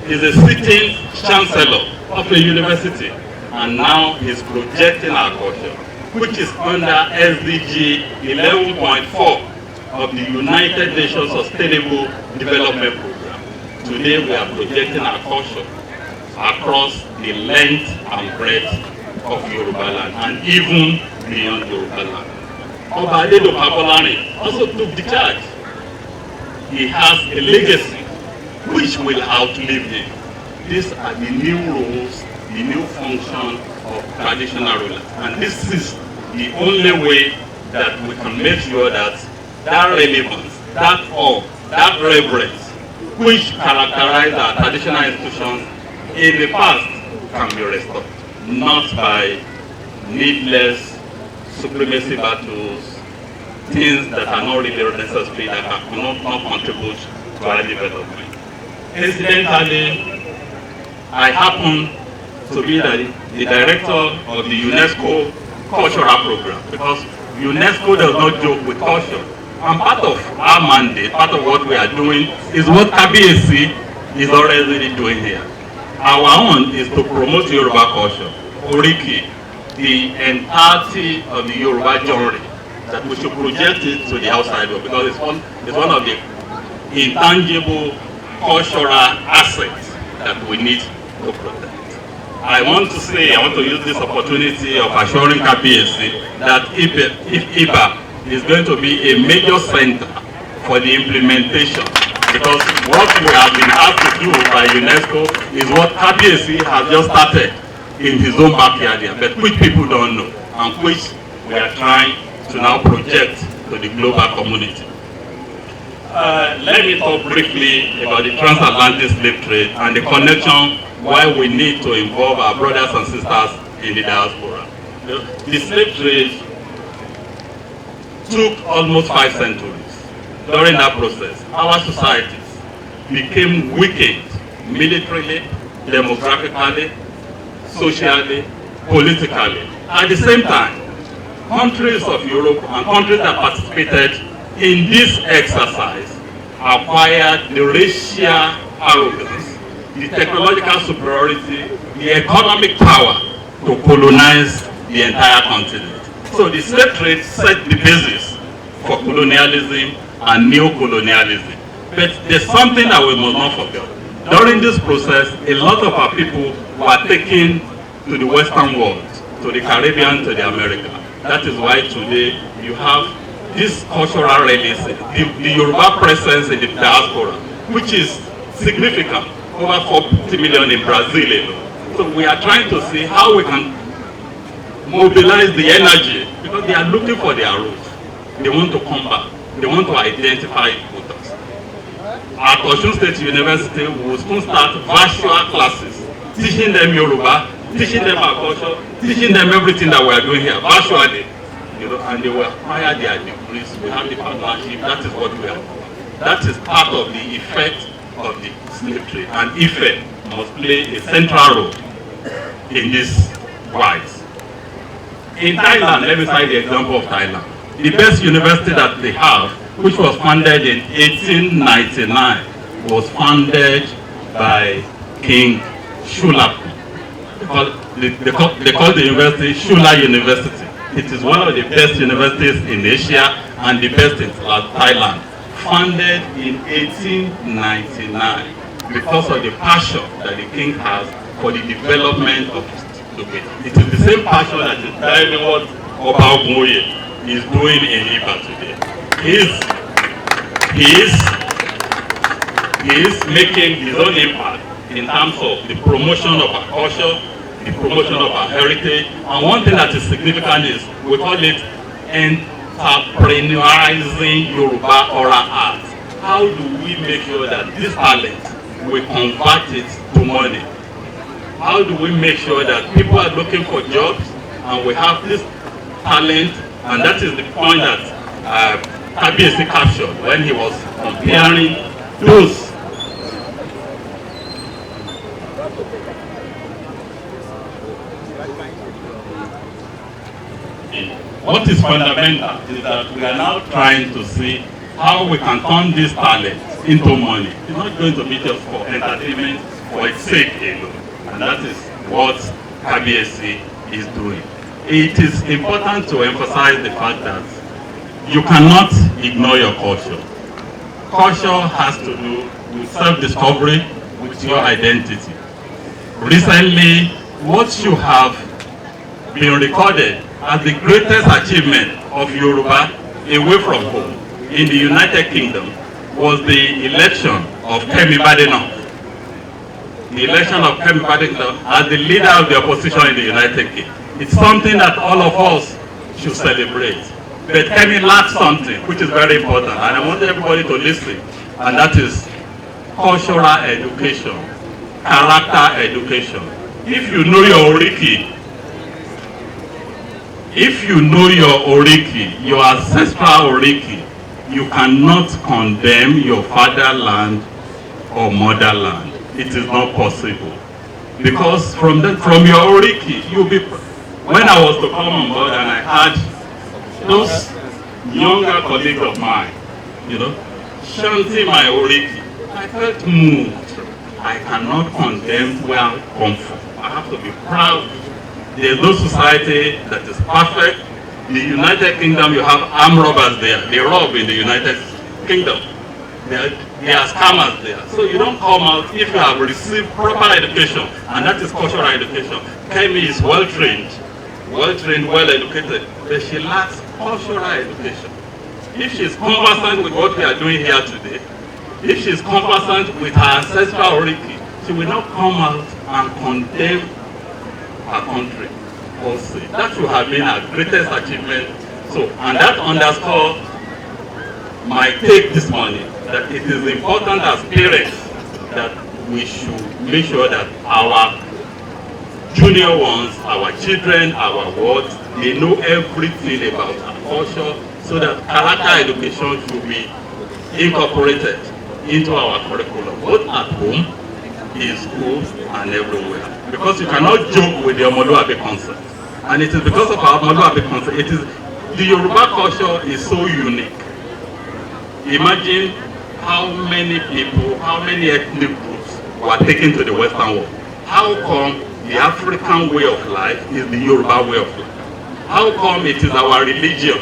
is a sitting chancellor of a university, and now he's projecting our culture, which is under SDG 11.4 of the United Nations Sustainable Development Program. Today we are projecting our culture across the length and breadth of Yoruba land and even beyond Yoruba land. Oba Adedokun Abolarin also took the charge. He has a legacy which will outlive him. These are the new roles, the new function of traditional rulers. And this is the only way that we can make sure that that relevance, that awe, that reverence, which characterize our traditional institutions in the past can be restored, not by needless supremacy battles, things that are not really necessary, that cannot not contribute to our development. Incidentally, I happen to be the director of the UNESCO Cultural Program, because UNESCO does not joke with culture. And part of our mandate, part of what we are doing, is what Kabiyesi is already doing here. Our own is to promote Yoruba culture, Oriki, the entirety of the Yoruba genre, that we should project it to the outside world, because it's one of the intangible cultural assets that we need to protect. I want to use this opportunity of assuring Kabiyesi that if IBA is going to be a major center for the implementation, because what we have been asked to do by UNESCO is what Kabiyesi has just started in his own backyard here, but which people don't know, and which we are trying to now project to the global community. Let me talk briefly about the transatlantic slave trade and the connection why we need to involve our brothers and sisters in the diaspora. The slave trade took almost 5 centuries. During that process, our societies became weakened militarily, demographically, socially, politically. At the same time, Countries of Europe and countries that participated in this exercise acquired the racial arrogance, the technological superiority, the economic power to colonize the entire continent. So the slave trade set the basis for colonialism and neocolonialism. But there's something that we must not forget. During this process, a lot of our people were taken to the Western world, to the Caribbean, to the America. That is why today you have this cultural release, the Yoruba presence in the diaspora, which is significant, over 40 million in Brazil alone. So we are trying to see how we can mobilize the energy, because they are looking for their roots. They want to come back. They want to identify with us. At Osun State University, we will soon start virtual classes, teaching them Yoruba, teaching them our culture, teaching them everything that we are doing here virtually. You know, and they will acquire their degrees. We have the partnership. That is what we are doing. That is part of the effect of the slave trade. And Ife must play a central role in this wise. In Thailand, let me cite the example of Thailand. The best university that they have, which was founded in 1899, was founded by King Chulabhorn. They call the university Chula University. It is one of the best universities in Asia and the best in Thailand. Founded in 1899 because of the passion that the king has for the development of Dubai. It is the same passion that is driving what Oba Ogunoye is doing in Iba today. He is making his own impact in terms of the promotion of our culture, the promotion of our heritage. And one thing that is significant is we call it entrepreneurizing Yoruba oral art. How do we make sure that this talent, we convert it to money? How do we make sure that people are looking for jobs and we have this talent? And that is the point that Kabiyesi captured when he was comparing those What is fundamental is that we are now trying to see how we can turn this talent into money. It's not going to be just for entertainment, for its sake alone. And that is what Kabiyesi is doing. It is important to emphasize the fact that you cannot ignore your culture. Culture has to do with self-discovery, with your identity. Recently, what you have been recorded as the greatest achievement of Yoruba away from home in the United Kingdom was the election of Kemi Badenoch. The election of Kemi Badenoch as the leader of the opposition in the United Kingdom. It's something that all of us should celebrate. But Kemi lacks something, which is very important, and I want everybody to listen, and that is cultural education, character education. If you know your oriki, if you know your oriki, your ancestral oriki, you cannot condemn your fatherland or motherland. It is not possible. Because from your oriki, you'll be... When I was to come on board and I had those younger colleagues of mine, you know, chanting my oriki, I felt moved. I cannot condemn where I come from. I have to be proud. There's no society that is perfect. The United Kingdom, you have armed robbers there. They rob in the United Kingdom. There are scammers there. So you don't come out if you have received proper education, and that is cultural education. Kemi is well-trained, well-educated, but she lacks cultural education. If she's conversant with what we are doing here today, if she's conversant with her ancestral oriki, she will not come out and condemn her country also. That should have been her greatest achievement. So, and that underscores my take this morning, that it is important as parents that we should make sure that our junior ones, our children, our wards, they know everything about our culture, so that character education should be incorporated into our curriculum, both at home, in school, and everywhere. Because you cannot joke with the Omoluabi concept. And it is because of our Omoluabi concept, it is The Yoruba culture is so unique. Imagine how many people, how many ethnic groups were taken to the Western world. How come the African way of life is the Yoruba way of life? How come it is our religion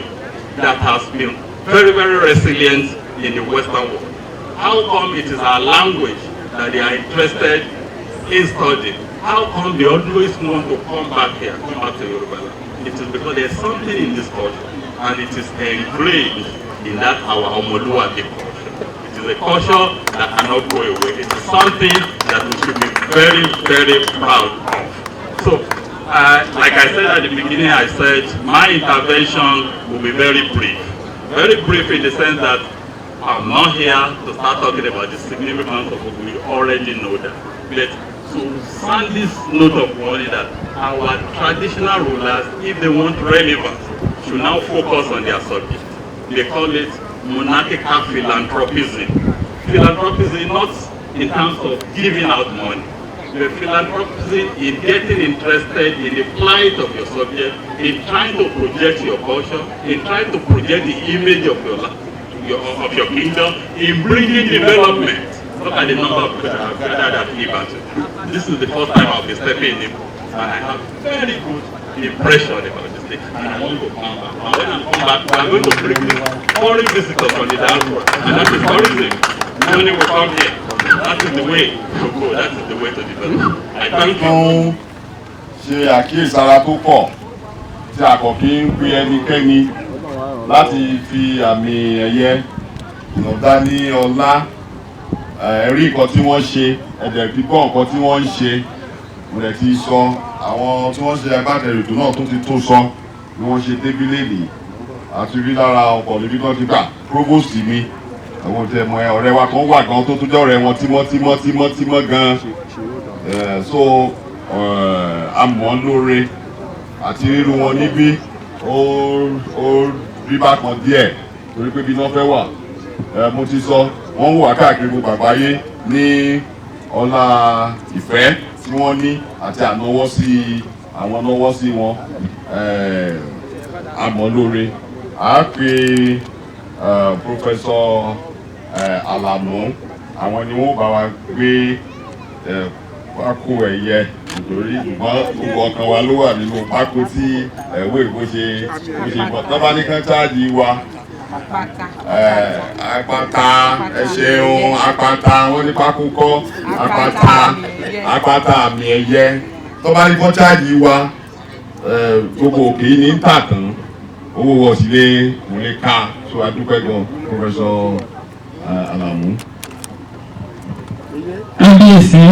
that has been very, very resilient in the Western world? How come it is our language that they are interested in studying? How come they always want to come back here, come back to Yoruba land? It is because there's something in this culture, and it is engraved in that our Omoluabi culture. It is a culture that cannot go away. It is something that we should be very, very proud of. So, like I said at the beginning, I said my intervention will be very brief. Very brief in the sense that I'm not here to start talking about the significance of it. We already know that. But to sound this note of warning that our traditional rulers, if they want relevance, should now focus on their subject. They call it monarchical philanthropism. Philanthropism not in terms of giving out money, but philanthropism in getting interested in the plight of your subject, in trying to project your culture, in trying to project the image of your kingdom, in bringing development. Look at the number of people that have gathered at Ibadan. This is the first time I'll be stepping in, and I have very good impression about this thing, and I want to come back. And when I come back, we are going to bring this foreign visitors from the diaspora, and that is tourism. Money will come here. That is the way to go. That is the way to develop. I thank you. Tún ṣe àkíyèsára tó pọ̀ tí a kò kí ń pe ẹnikẹ́ni láti fi àmì ẹ̀yẹ ìnàdá ní ọlá ẹ̀rí nǹkan tí wọ́n ṣe ẹ̀dẹ̀ fi gbọ́ nǹkan tí wọ́n ń ṣe. Mo dẹ̀ ti sọ àwọn tí wọ́n ṣe agbátẹrù ètò náà tó ti tó sọ bí wọ́n ṣe débí lẹ́nìí àti rí lára ọkọ̀ níbi tó ti gbà provost mi àwọn òtí ẹ̀mọ ọ̀rẹ́ wa kan wà gan tó tún jẹ́ ọ̀rẹ́ wọn tímọ́tímọ́ tímọ́tímọ́ gan. So a mọ̀ ọ́n lóore àti ríru wọn níbí ó rí bákan díẹ̀ torí pé bí iná fẹ́ wà. Mo ti sọ wọ́n wà káàkiri gbogbo àgbáyé ní ọlá ìfẹ́ tí wọ́n ní àti ànáwọ́ sí àwọn náwọ́ sí wọn. A mọ̀ lóore. À á pe Professor Alamu, àwọn ni wọ́n bá wa gbé pákó ẹ̀yẹ nítorí ṣùgbọ́n gbogbo ọkàn wa ló wà nínú pákó tí ẹ̀wé bó ṣe bọ̀ tọ́ bá ní kán cháàjì wa apata. Ẹ ṣeun, apata wọn ní pákó kọ́ apata, apata àmì ẹ̀yẹ tó bá ní kán cháàjì wa gbogbo òkè yìí ní tà tán owó wọ̀ sí lé kò lè ká. So a dúpẹ́ gan, Professor Alamu. Kábíyèsí,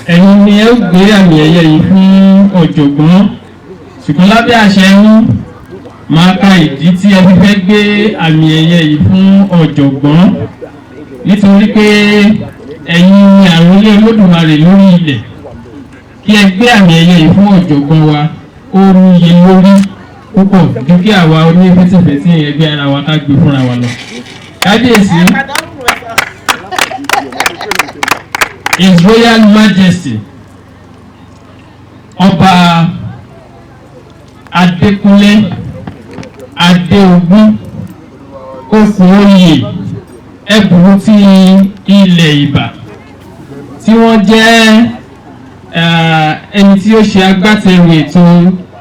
ẹ̀yin ni ẹ ó gbé àmì ẹ̀yẹ yìí fún ọ̀jọ̀gbọ́n, ṣùgbọ́n lábẹ́ àṣẹ yín, máa ka ìdí tí ẹ fi fẹ́ gbé àmì ẹ̀yẹ yìí fún ọ̀jọ̀gbọ́n, nítorí pé ẹ̀yin ni àrólé Olódùmarè lórí ilẹ̀. Kí ẹ gbé àmì ẹ̀yẹ yìí fún ọ̀jọ̀gbọ́n wa, ó níye lórí púpọ̀ ju kí àwa onífẹ́tìfẹ́tì ẹgbẹ́ ara wa ká gbé fúnra wa lọ. Kábíyèsí, His Royal Majesty Ọba Adékúnlé Adéogún Okùnoyè Ẹ̀bùrú ti ilẹ̀ Ìbà, tí wọ́n jẹ́ ẹni tí ó ṣe agbátẹrù ètò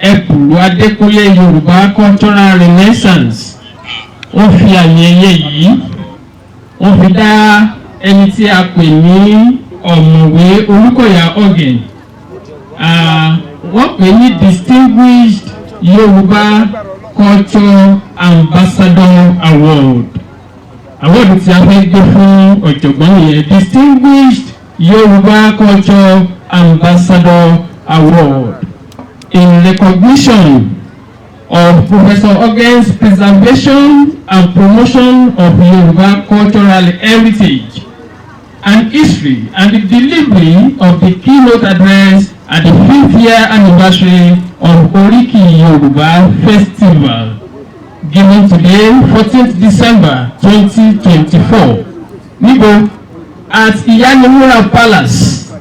Ẹ̀bùrú Adékúnlé Yorùbá Cultural Renaissance, wọ́n fi àmì ẹ̀yẹ yìí, wọ́n fi dá ẹni tí a pè ní Ọ̀mọ̀wé Olúkọ̀yà Orgen, wọ́n pè ní Distinguished Yorùbá Culture Ambassador Award. Award tí a fẹ́ gbé fún ọ̀jọ̀gbọ́n yẹn, Distinguished Yorùbá Culture Ambassador Award, in recognition of Professor Orgen's preservation and promotion of Yoruba cultural heritage and history and the delivery of the keynote address at the fifth year anniversary of Oriki Yoruba Festival, given today, 14th December 2024. Níbo? At Iyaniwura Palace,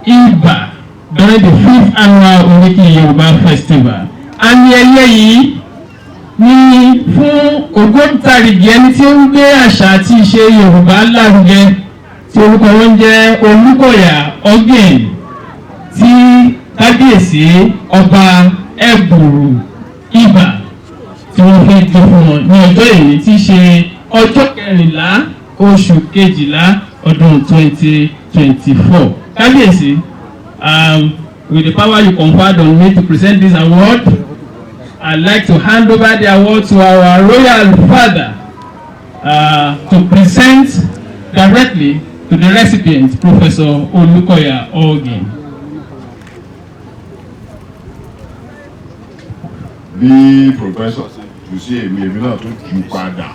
Iba, during the fifth annual Oriki Yoruba Festival. Àmì ẹ̀yẹ yìí Ní fún ògbóǹtarìgì ẹni tí ó ń gbé àṣà àti ìṣe Yorùbá lárugẹ, tí orúkọ wọn ń jẹ́ Olúkọ̀yà Ọ̀gìn, tí kábíyèsí Ọba Ẹ̀bùrù Ibà tí wọ́n fẹ́ gbé fún wọn ní ọjọ́ èyí tí í ṣe ọjọ́ 14 oṣù 12 ọdún 2024. Kábíyèsí, with the power you conferred on me to present this award, I'd like to hand over the award to our royal father to present directly to the recipient, Professor Olukoya Oggin. Bí professor ṣe jù sí èmi, èmi náà tún jù padà.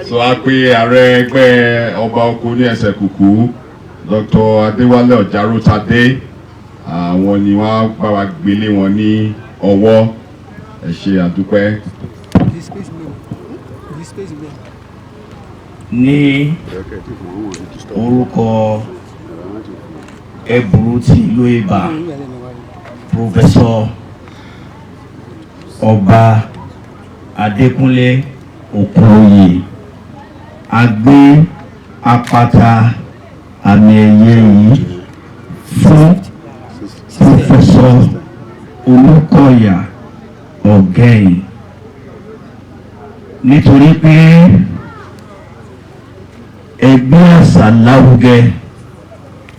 So a pé ààrẹ ẹgbẹ́ ọba oko ní ẹsẹ̀ kùkú, Dr. Adéwálé Ọ̀járótadé, àwọn ni wọ́n bá wa gbélé wọn ní ọwọ́. Ẹ ṣe, àdúpẹ́. Ní orúkọ Ẹ̀bùrú ti ìlú Ibà, Professor Ọba Adékúnlé Òkúoyè, a gbé apata àmì ẹ̀yẹ yìí fún Professor Olúkọ̀yà Ọ̀gẹ́yìn nítorí pé ẹgbẹ́ àṣà lárugẹ,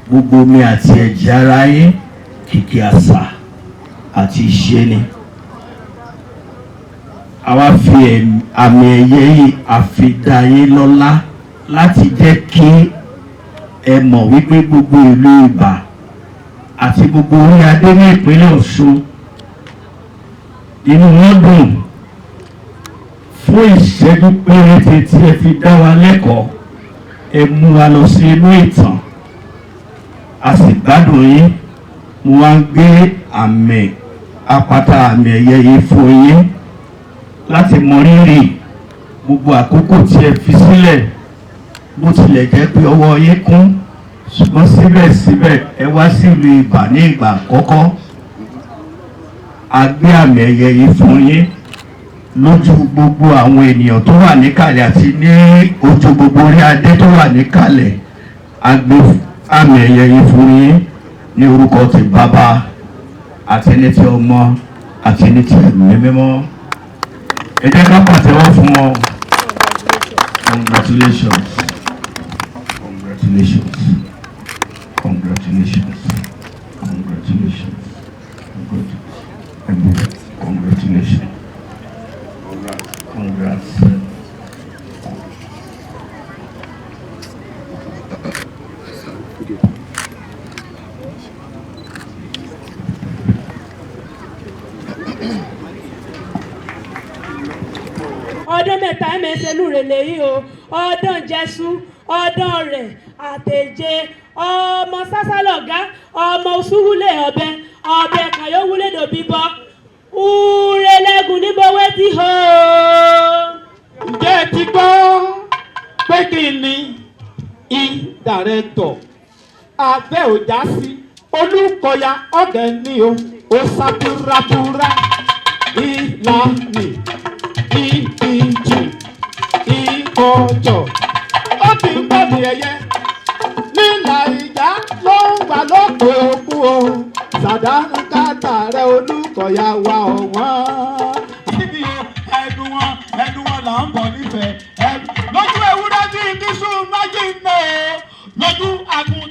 gbogbo omi àti ẹ̀jẹ̀ ara yín kìkì àṣà àti ìṣe ni. Àwa fi àmì ẹ̀yẹ yìí àfi dá yín lọ́lá láti jẹ́ kí ẹ mọ̀ wípé gbogbo ìlú Ibà àti gbogbo orí adé ní ìpínlẹ̀ Ọ̀ṣun, inú wọn dùn fún ìṣẹ́jú péréte tí ẹ fi dá wa lẹ́kọ̀ọ́. Ẹ mú wa lọ sí inú ìtàn, a sì gbádùn yín. Mo wá ń gbé àmì apata àmì ẹ̀yẹ yìí fún yín láti mọ rírì gbogbo àkókò tí ẹ fi sílẹ̀. Bó tilẹ̀ jẹ́ pé ọwọ́ yín kún, ṣùgbọ́n síbẹ̀síbẹ̀ ẹ wá sílùú Ibà ní ìgbà àkọ́kọ́. A gbé àmì ẹ̀yẹ yìí fún yín lójú gbogbo àwọn ènìyàn tó wà níkàlẹ̀ àti ní ojú gbogbo orí adé tó wà níkàlẹ̀. A gbé àmì ẹ̀yẹ yìí fún yín ní orúkọ ti Bàbá àti ní ti Ọmọ àti ní ti Ẹ̀mí Mímọ́. Ẹ jẹ́ ká pàtẹ́wọ́ fún wọn. Congratulations, congratulations, congratulations, congratulations, congratulations, congrats. Ọdún 3 ẹ̀mẹ́sẹ̀lú rẹ̀ lèyí o, ọdún Jésù, ọdún rẹ̀ àtẹ̀jẹ́, ọmọ sásálọ̀gá, ọmọ òṣùwúlẹ̀ ọbẹ̀ ọbẹ̀ kàyọ́ wúlẹ̀ dòbí bọ́ úrẹ́lẹ́gùn níbọ̀wé tí hó. Ǹjẹ́ ẹ ti gbọ́ pé kí ni i-director abẹ́ òjá sí Olúkọ̀yà Ọ̀gẹ́ni o, ó sá búrabúra ìlànà ìdíjì ìkọjọ ó ti ń gbàmì ẹ̀yẹ nílà ìjà ló ń wà lóko òkú o, sàdánkátà rẹ Olúkọ̀yà wa ọ̀wọ́n. Níbi ẹnu wọn, ẹnu wọn là ń bọ̀ nífẹ̀ẹ́ lójú ewúrẹ́ bíi bísú májì náà lójú àgùntàn.